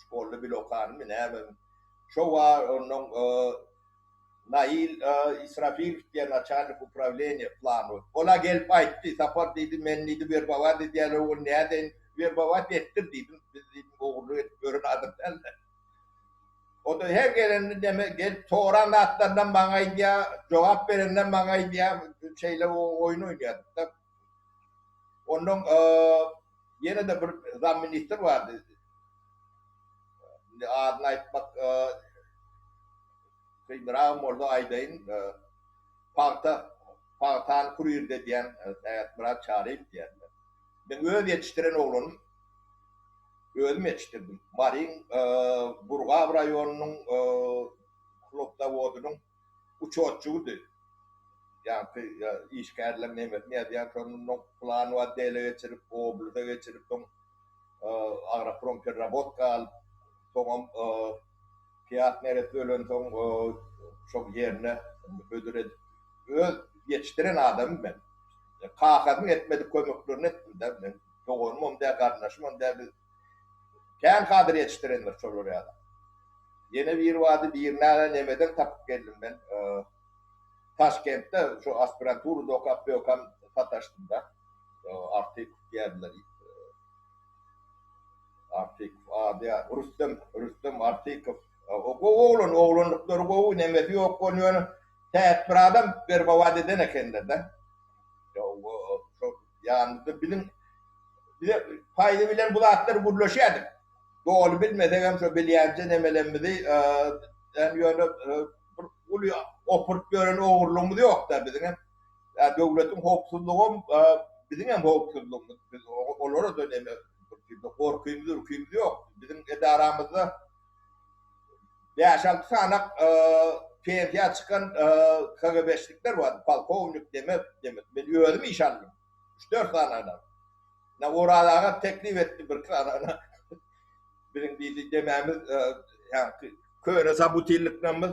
şkolda bile okanymy näme şo bar onnoň Nail Israfilow diýen naçalnik uprawleniýa planowy. Ol-a gelip aýtdy, Sapar diýdi, meni diýdi werbowat edýärler, ol nädeýin, werbowat etdir diýdim, biz diýdim ogurlyk edip ýören adam däl-de. O-da her gelende neme gelip soran zatlarynam maňa aýdýar, jogap bereninem maňa aýdýar, şeýle oýun oýnaýardyk-da. Onnoň ýene-de bir zamministr bardy. Indi adyny aýtmak Kynragam bolsa aýdaýyn, pagta, pagtany kurirde edýän Sähetmyrat Çaryýew diýýärler. Meň öz ýetişdiren oglanym, özüm ýetişdirdim. Maryň Burgap raýonynyň hlop zawodynyň uçotçygydy. Ýaňky işgärleň nemesini ýazýan, şondan planowy otdele geçirip, oblasa geçirip, soň agroprompererabotka alyp, soňam Kyýat neresse ölensoň şoň ýerine hödür edip öz ýetişdiren adamym men. Kakasynyň etmedik kömeklerini etdim-de men. Doganymam däl, garyndaşymam däl biz kän kadr ýetişdirendir şolar ýaly. Ýene biri bardy, birini nemeden tapyp geldim men. Taşkentde şu aspiranturada okap ýörkäm sataşdym-da. Artykow diýerdiler. Artykow ady ýa Rüstem, Rüstem Artykow. O gowy oglan, oglanlyklary gowy, nemesi ýok ol ýöne täk bir adam berbawat eden ekenler-de. Şo ýanymyzda biziň bize Paýzy bilen bu zatlary gürleşýärdik. Doly bilmesegem şo bilýänje nemelerimizi ýöne bir uly opuryp ýören ogurlygymyz ýok-da biziňem. Ýa döwletiň howpsuzlygam biziň hem howpsuzlygymyz. Biz olara-da neme gorkymyz, ürkimiz ýok. Biziň edaramyzda bäş-alty sanak pensiýa çykan KGB-şnikler bardy, polkownik neme, neme. Men özüm iş aldym. Üç-dört sanagyna. Ine Oraz aga teklip etdi birki sanagyna. Biziň diýdi demämiz, ýaňky köne sabutilniklerimiz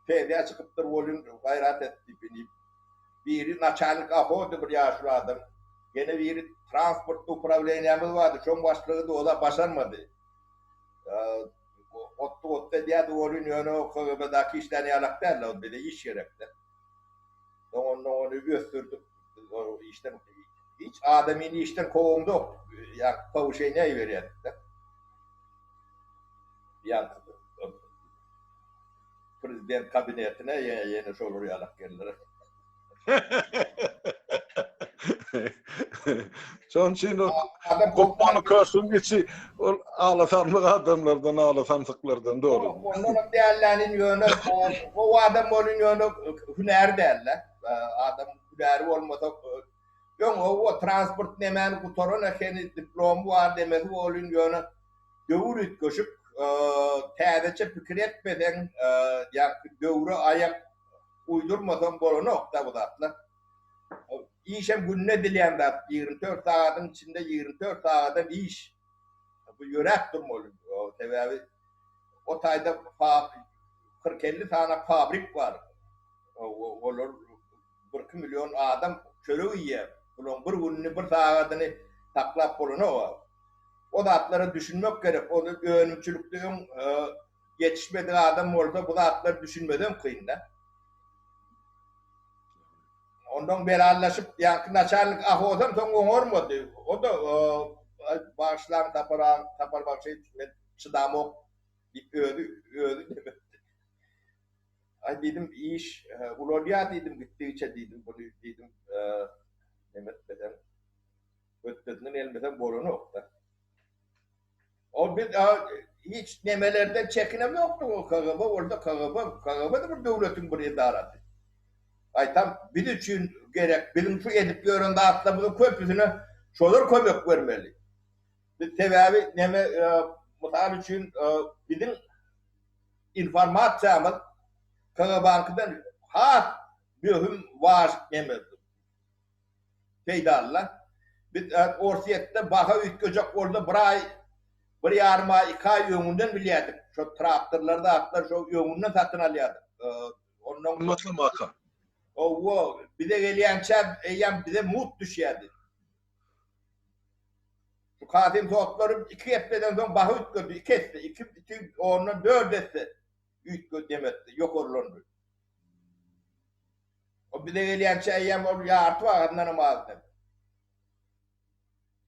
Pensiýa çykypdyr welin gaýrat et diýip indi biri naçalnik ahody bir ýaşuly adam, ýene biri transport uprawleniýamyz bardy şoň başlygydy ola başarmady. Otdy otdy edýärdi welin ýöne o KGB-däki işlän ýalak däldi ol bize iş gerekdi. Soň onda ony ösdürdik biz o işden hiç adamyny işden kowamzok ýa powşeniýa iberýärdik-de. Ýa Prezident kabinetine ýene şolar ýalak geldiler. Şonuň üçin o Gopmany köşgüň içi ol alasanlyk adamlardan, alasamsyklardan doly. Ondanam dällänin ýöne gowy adam bolun ýöne hünäri däl-de. Adam hünäri bolmasa öň o transport nemäni gutaran ekeni, diplomy bar demesi bolun ýöne Döwür üýtgeşik, täzeçe pikir etmeseň, ýa döwre aýak uýdurmasaň bolanok-da bu zatlar. Işem günde edilýän zat, 24 sagadyň içinde 24 sagadam iş. Bu ýöräp durmaly. Sebäbi o taýda 40-50 sany fabrik bar. Olar birki million adam. Çörek iýýär. Bulaň bir gününi, bir sagadyny saklap bolanok-a. O zatlara düşünmek gerek. Ony önümçilikde öň ýetişmedik adam bolsa bu zatlara düşünmezem kyn-da. Ondan belalaşyp, ýaňky naçalnik ahosam soň oňarmady. O-da bagyşlaň Sapar aga, Sapar bagşy men çydamok diýip özi özi neme etdi. Aý diýdim, iş ulalýar diýdim, gitdigiçe diýdim, buny diýdim, neme etmeseň, hötdesinden gelmeseň bolanok-da. Ol biz hiç nemelerden çekinemokdyk, o KGB bolsa KGB, KGB-de bir döwletiň bir edarasy. Gaýtam biz üçin gerek, biziň şu edip ýören zatlarymyzyň köpüsine şolar kömek bermeli. Biz sebäbi neme, mysal üçin, biziň informasiýamyz KGB-nyňkydan has möhüm, waž neme, peýdaly-la. Biz Orsýetde baha üýtgejek bolsa bir aý, bir ýarym aý, iki aý öňünden bilýärdik. Şo traktorlar zatlar şo öňünden satyn alýardyk. Ondan Gymmatly maka. Hawa, bize gelýänçä eýýäm bize mugt düşýärdi. Şu Kasym sotlary iki hepdeden soň baha üýtgedi, iki esse, iki bütin ondan dört esse üýtgedi, neme etdi, ýokarlandy. O bize gelýänçä eýýäm ol ýarty bahandanam az neme.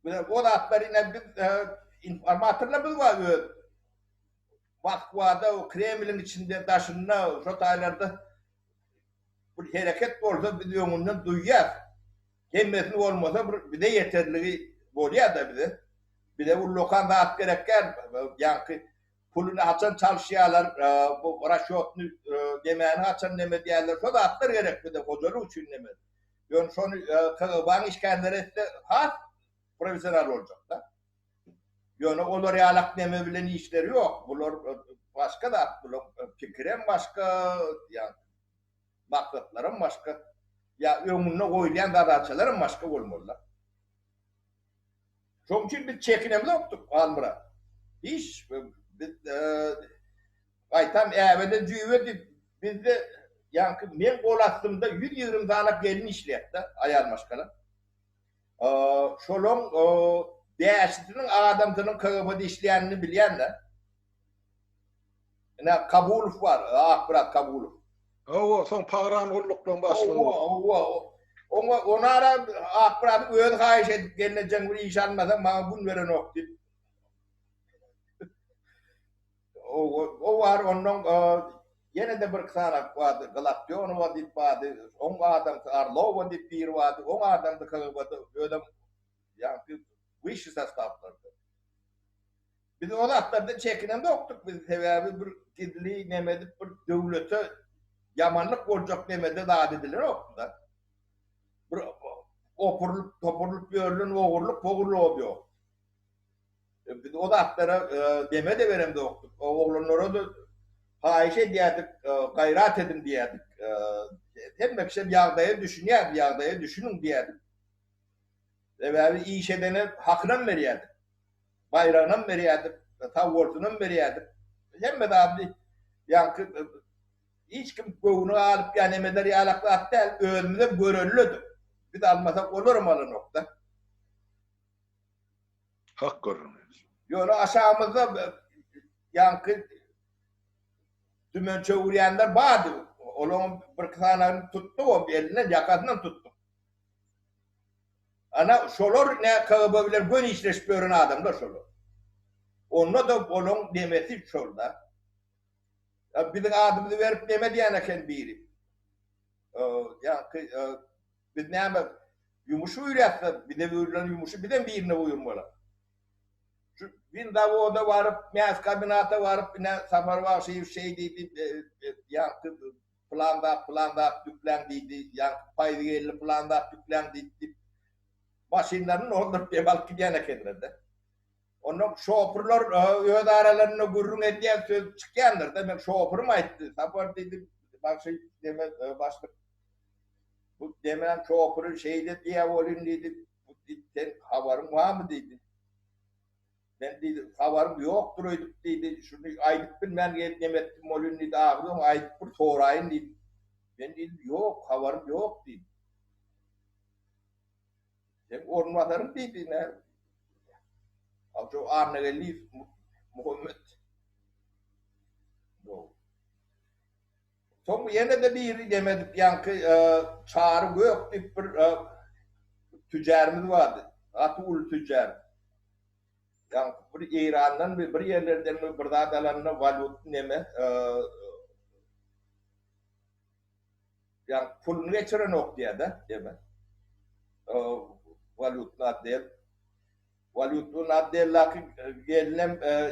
Bize o zatlar ine biz informatorlarymyz bar öz Moskwada, o Kremliň içinde, daşynda, şo taýlarda bir hereket bolsa biz öňünden duýýas. Hemmesini bolmasa bir bize ýeterligi bolýar-da bize. Bize ullakan zat gerek däl. Ýaňky puluny haçan çalyşýarlar, bu rasýotny demäni haçan neme edýärler, şo zatlar gerek bize hojalyk üçin neme. Ýöne şony KGB-niň işgärleri etse has professional boljak-da. Ýöne olar ýalak neme bilen işleri ýok. Bular başga zat, bular pikirem başga, ýa maksatlaram başga. Ýa öňünde goýulýan zadaçalaram başga bolmalyda. Şoň üçin biz çekinemzokdyk Halmyrat. Hiç biz gaýtam äbeden jüýbe diýip bizde ýaňky meň gol astymda 120 sany gelin işleýärdi, aýal maşgala. Şolaň bäşisiniň adamsynyň KGB-de işleýänini bilýän-de. Ine, Kabulow bar, Akmyrat Kabulow. Hawa, soň pagran gulluklaryň başlygy boldy. Hawa, hawa. Oňa, onara Akmyradyň özi haýyş edip, gelnejeň bir iş almasaň, maňa gün berenok diýip. O bar, ondan ýene-de bir sany bardy, Galaktionowa diýip bardy, oň adamsy Orlowa diýip biri bardy, oň adamsy KGB-de, özem ýaňky wyşşi sostawlarda. Biz o zatlardan çekinemzokdyk biz, sebäbi bir gizli neme edip bir döwlete ýamanlyk boljak nemede zat edilenokdy-da. Bir opurylyp, topurylyp ýörlen ogurlyk, pogurlygam ýok. Biz o zatlara deme-de beremzokdyk. Oglanlara-da haýyş edýärdik, gaýrat ediň diýýärdik. Hemme kişem ýagdaýa düşünýärdi, ýagdaýa düşüniň diýýärdik. Sebäbi iş edene hakynam berýärdik. Baýragynam berýärdik, sagbolsunam berýärdik. Hemme zady ýaňky hiç kim göwni galyp ýa neme eder ýalak zat däl, özümizem görelidik. Biz almasak olaram alanok-da. Hak gürrüň. Ýöne aşagymyzda ýaňky dümen çöwürýänler bardy. Olaryň birki sanyny tutduk, elinden, ýakasyndan tutduk. Ana, şolar ne KGB bilen göni işleşip ýören adamlar şolar. Onda-da olaryň nemesi şol-da. Biziň adymyzy berip neme diýen eken biri. Ýaňky Biz näme ýumuş buýurýasda, bize buýrulan ýumuşy bizem birine buýurmaly. Şu winzawoda baryp, mäskombinata baryp, ine Sapar Bagşyýew şeý diýdi, ýaňky pylan zat, pylan zat ýükläň diýdi, ýaňky paýzy geldi, pylan zat ýükläň diýdi diýip, maşynlaryny dolduryp dem alyp gidýän ekenler-de. Onda şoförler öz aralarynda gürrüň edýän söz çykýandyr-da. Men şoförüm aýtdy, Sapar diýdi, bagşy deme başlyk bu demäň şoföri şeýle diýýä welin diýdi, bu diýdi, sen habaryň barmy diýdi. Men diýdi, habarym ýokdur öýdüp diýdi, şuny aýdyp bilmän gelip neme etdim welin diýdi, ahyry öň aýdyp bir soraýyn diýdi. Men diýdim, ýok, habarym ýok diýdim. Seň orunbasaryň diýdi nä? Şu Annageldiýew Muhammet. Soň ýene-de biri neme edip ýaňky Çary Gök diýip bir tüjärimiz bardy. Gaty uly tüjär. Ýaňky bir Eýrandanmy bir ýerlerdenmi bir zat alanda walýutny neme Ýa puluny geçirenok diýýär-de, deme. Walýutny otdel. Walýutny otdeldaky gelnem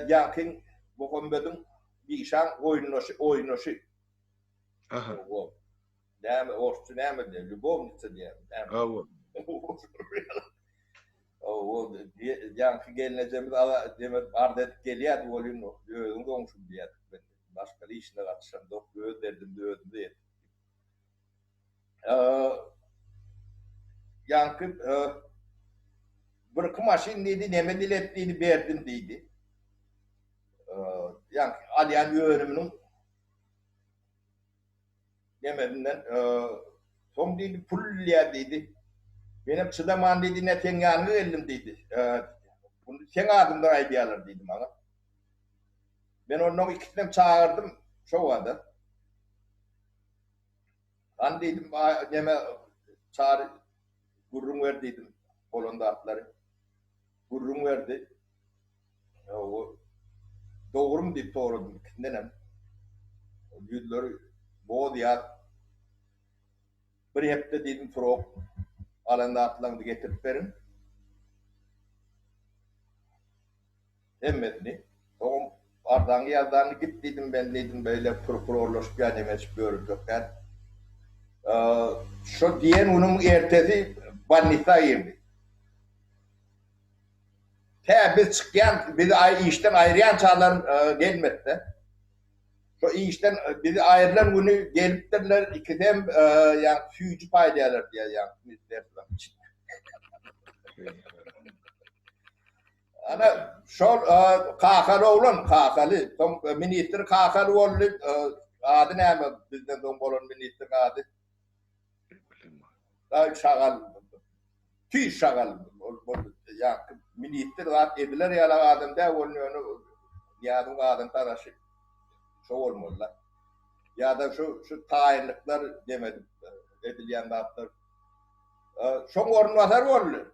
ýaňky Muhammediň Bişaň oýnaşy, oýnaşy. Aha. Näme, orsça näme diýýär, lýubownitsa diýýär. Hawa. Hawa, ýaňky gelnejemiz ala, deme, arz edip gelýärdi welin, özüň goňşym diýýärdik. Maşgala işine gatyşamzok, öz derdimizi özümize ýetdik diýip. Ýaňky birki maşyn diýdi, neme dilet diýdi, berdim diýdi. Ýaňky alýan önüminiň nemesinden soň diýdi, pul diýýär diýdi. Menem çydaman diýdi, ine seň ýanyňa geldim diýdi. Bunu seň adyňdan aýdýarlar diýdi maňa. Men onnoň ikisinem çagyrdym şo wada. Hany diýdim, neme Çary gürrüň ber diýdim bolan zatlary. Gürrüň berdi. Dogrumy diýip soradym ikisindenem. Ýüzleri boz-ýaz. Bir hepde diýdim srok alan zatlaryňyzy getirip beriň. Hemmesini. Soňam arzaňy ýazdaňy git diýdim men diýdim beýle prokurorlaşyp ýa neme etişip ýörüljek däl. Şo diýen günüň ertesi bolnisa girdi. Tä biz çykýan, bizi işden aýyrýançalar gelmedi-de. Şo işden bizi aýrylan güni gelipdirler, ikisem ýaňky süýji paýlaýarlar diýýär ýaňky ministrstwanyň içinde. Ana şol Kakaly oglan, Kakaly, soň ministr Kakaly boldy, ady näme bizden soň bolan ministriň ady? Ay şagal, tüý şagal, ol ýa ministr zat ediler ýaly adam däl, ol ýöne Nyýazowyň adyny taraşyp şo bolmaly-da. Ýa-da şu şu taýynlyklar demedip edilýän zatlar. Şoň orunbasary boldy.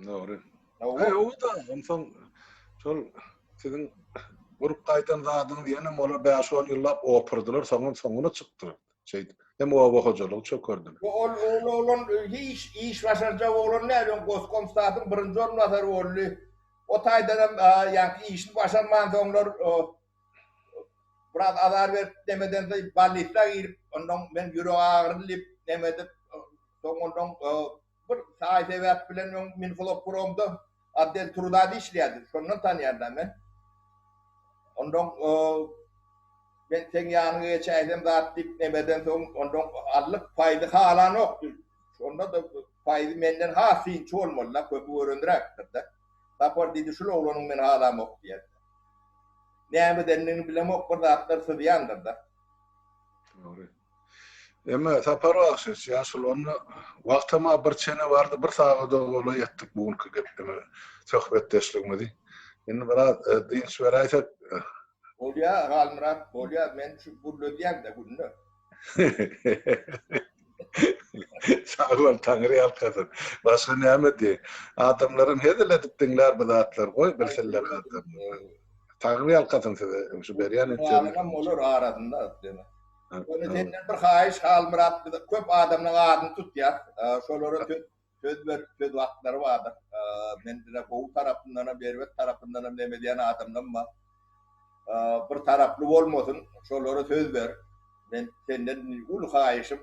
Dogry. Aý, o-da, onsoň şol siziň gurup gaýdan zadyňyz ýenem olar bäş-on ýyllap opurdylar, soňam soňuna çykdylar. Şeýdip, hem oba hojalygy çökerdiler. Ol ol oglan hiç iş başarjak oglan däl, öň Goskomstatyň birinji orunbasary boldy. O taýdanam ýaňky işini başarmansoňlar biraz azar berip nemeden soň bolnisa girip, ondan men ýürek agyrdy diýip neme edip, soň ondan bir saý-sebäp bilen öň Minfloppromda otdel trudada işleýärdi. Şondan tanýan-da men. Ondan men seň ýanyňa geçäýsem zat diýip nemeden soň ondan aldyk Paýzy halanokdy. Şonda-da Paýzy menden has synçy bolmaly-da, köpi görenräkdir-de. Sapar diýdi, şul oglanyň men halamok diýýär. Näme edendigini bilemok, bir zatlar syzýandyr-da. Dogry. Emme Sapar bagşy, ýaşuly onda wagtam-a bir çene bardy, bir sagada golaý etdik bu günki gepimi, söhbetdeşligimizi. Indi biraz dynç beräýsek. Bolýa, Halmyrat, bolýa, men şu gürledýän-de günde. Sag bol, Taňry ýalkasyn. Başga näme diýeýin. Adamlaram hezil edip diňlär bu zatlary, goý bilsinler adamlar. Taňry ýalkasyn size şu berýän interwýuňyz. Sowalyňam bolar arasynda diýme. Ýöne senden bir haýyş Halmyrat biz köp adamlaň adyny tutýas. Şolara söz söz berip söz haklary bardyr. Men diňe gowy tarapyndanam erbet tarapyndanam neme edýän adamlam bar. Bir taraply bolmasyn, şolara söz ber. Men senden uly haýyşym.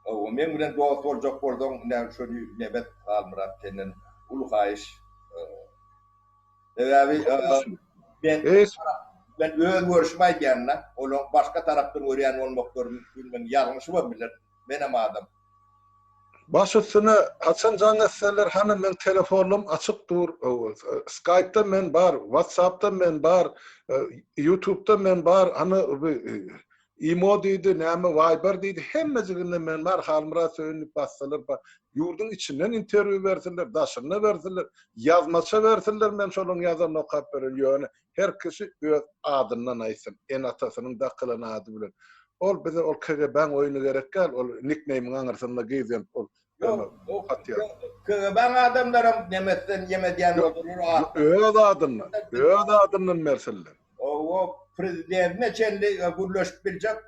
Hawa, meň bilen dost boljak bolsaň, ine şony nebet Halmyrat senden uly haýyş. Sebäbi men men öz görüşimi aýdýan-da, olaň başga tarapdan görýän bolmaklary mümkin, men ýalňyşybam bilerin. Menem adam. Baş üstüne haçan jaň etseler hany meň telefonum açyk dur skaýpda men bar watsapda men bar ýutubda men bar hany. Imo diýdi, näme Viber diýdi, hemmejiginde men bar, Halmyrat Söýün diýip bassalar bar. Ýurduň içinden interwýu bersinler, daşynda bersinler, ýazmaça bersinler, men şolaryň ýazanyny okap bererin. Ýöne her kişi öz adyndan aýtsyn, ene-atasynyň dakylan ady bilen. Ol bize ol KGB-niň oýny gerek däl, ol nikneýmiň aňyrsynda gizlenip ol Ýok, KGB-niň adamlaram nemesden ýemedýän bolsalar Öz adyndan, öz adyndan bersinler. Owo, prezidentine çenli gürleşip biljek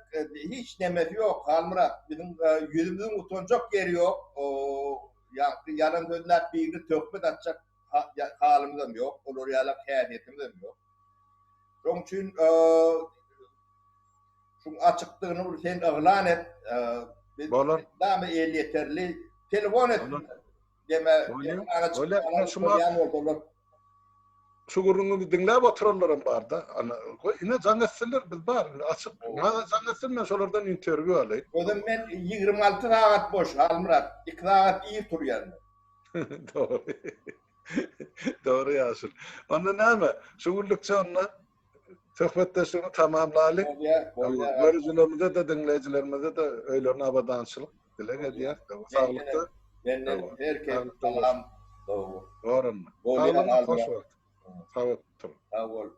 hiç nemesi ýok, Halmyrat. Biziň ýüzümiziň utanjak ýeri ýok. Ýaňky ýalan sözläp birine töhmet atjak halymyzam ýok, olar ýalak häsiýetimizem ýok. Şoň üçin şuň açykdygyny bir sen yglan et. Biz Bolar. Damy elýeterli telefon et. Deme, bolýar. Bolýar. Şu gürrüňiňizi diňläp oturanlaram barda. Ana, goý, ine jaň etsinler, biz bar, indi açyk. Maňa jaň etsin, men şolardan interwýu alaýyn. Özem men 26 sagat boş, Halmyrat. 2 sagat ir turýan men. Dogry. Dogry ýaşuly. Onda näme, şu günlükçe onda söhbetdeşligimizi tamamlaly. Bolýar, bolýar. Görüjilerimize-de, diňleýjilerimize-de öýlerine abadançylyk dileg edýäs. Saglykda. Menden her kese salam. Goranma. Saglygyňa hoş wagt. Sag bol. Sag bol.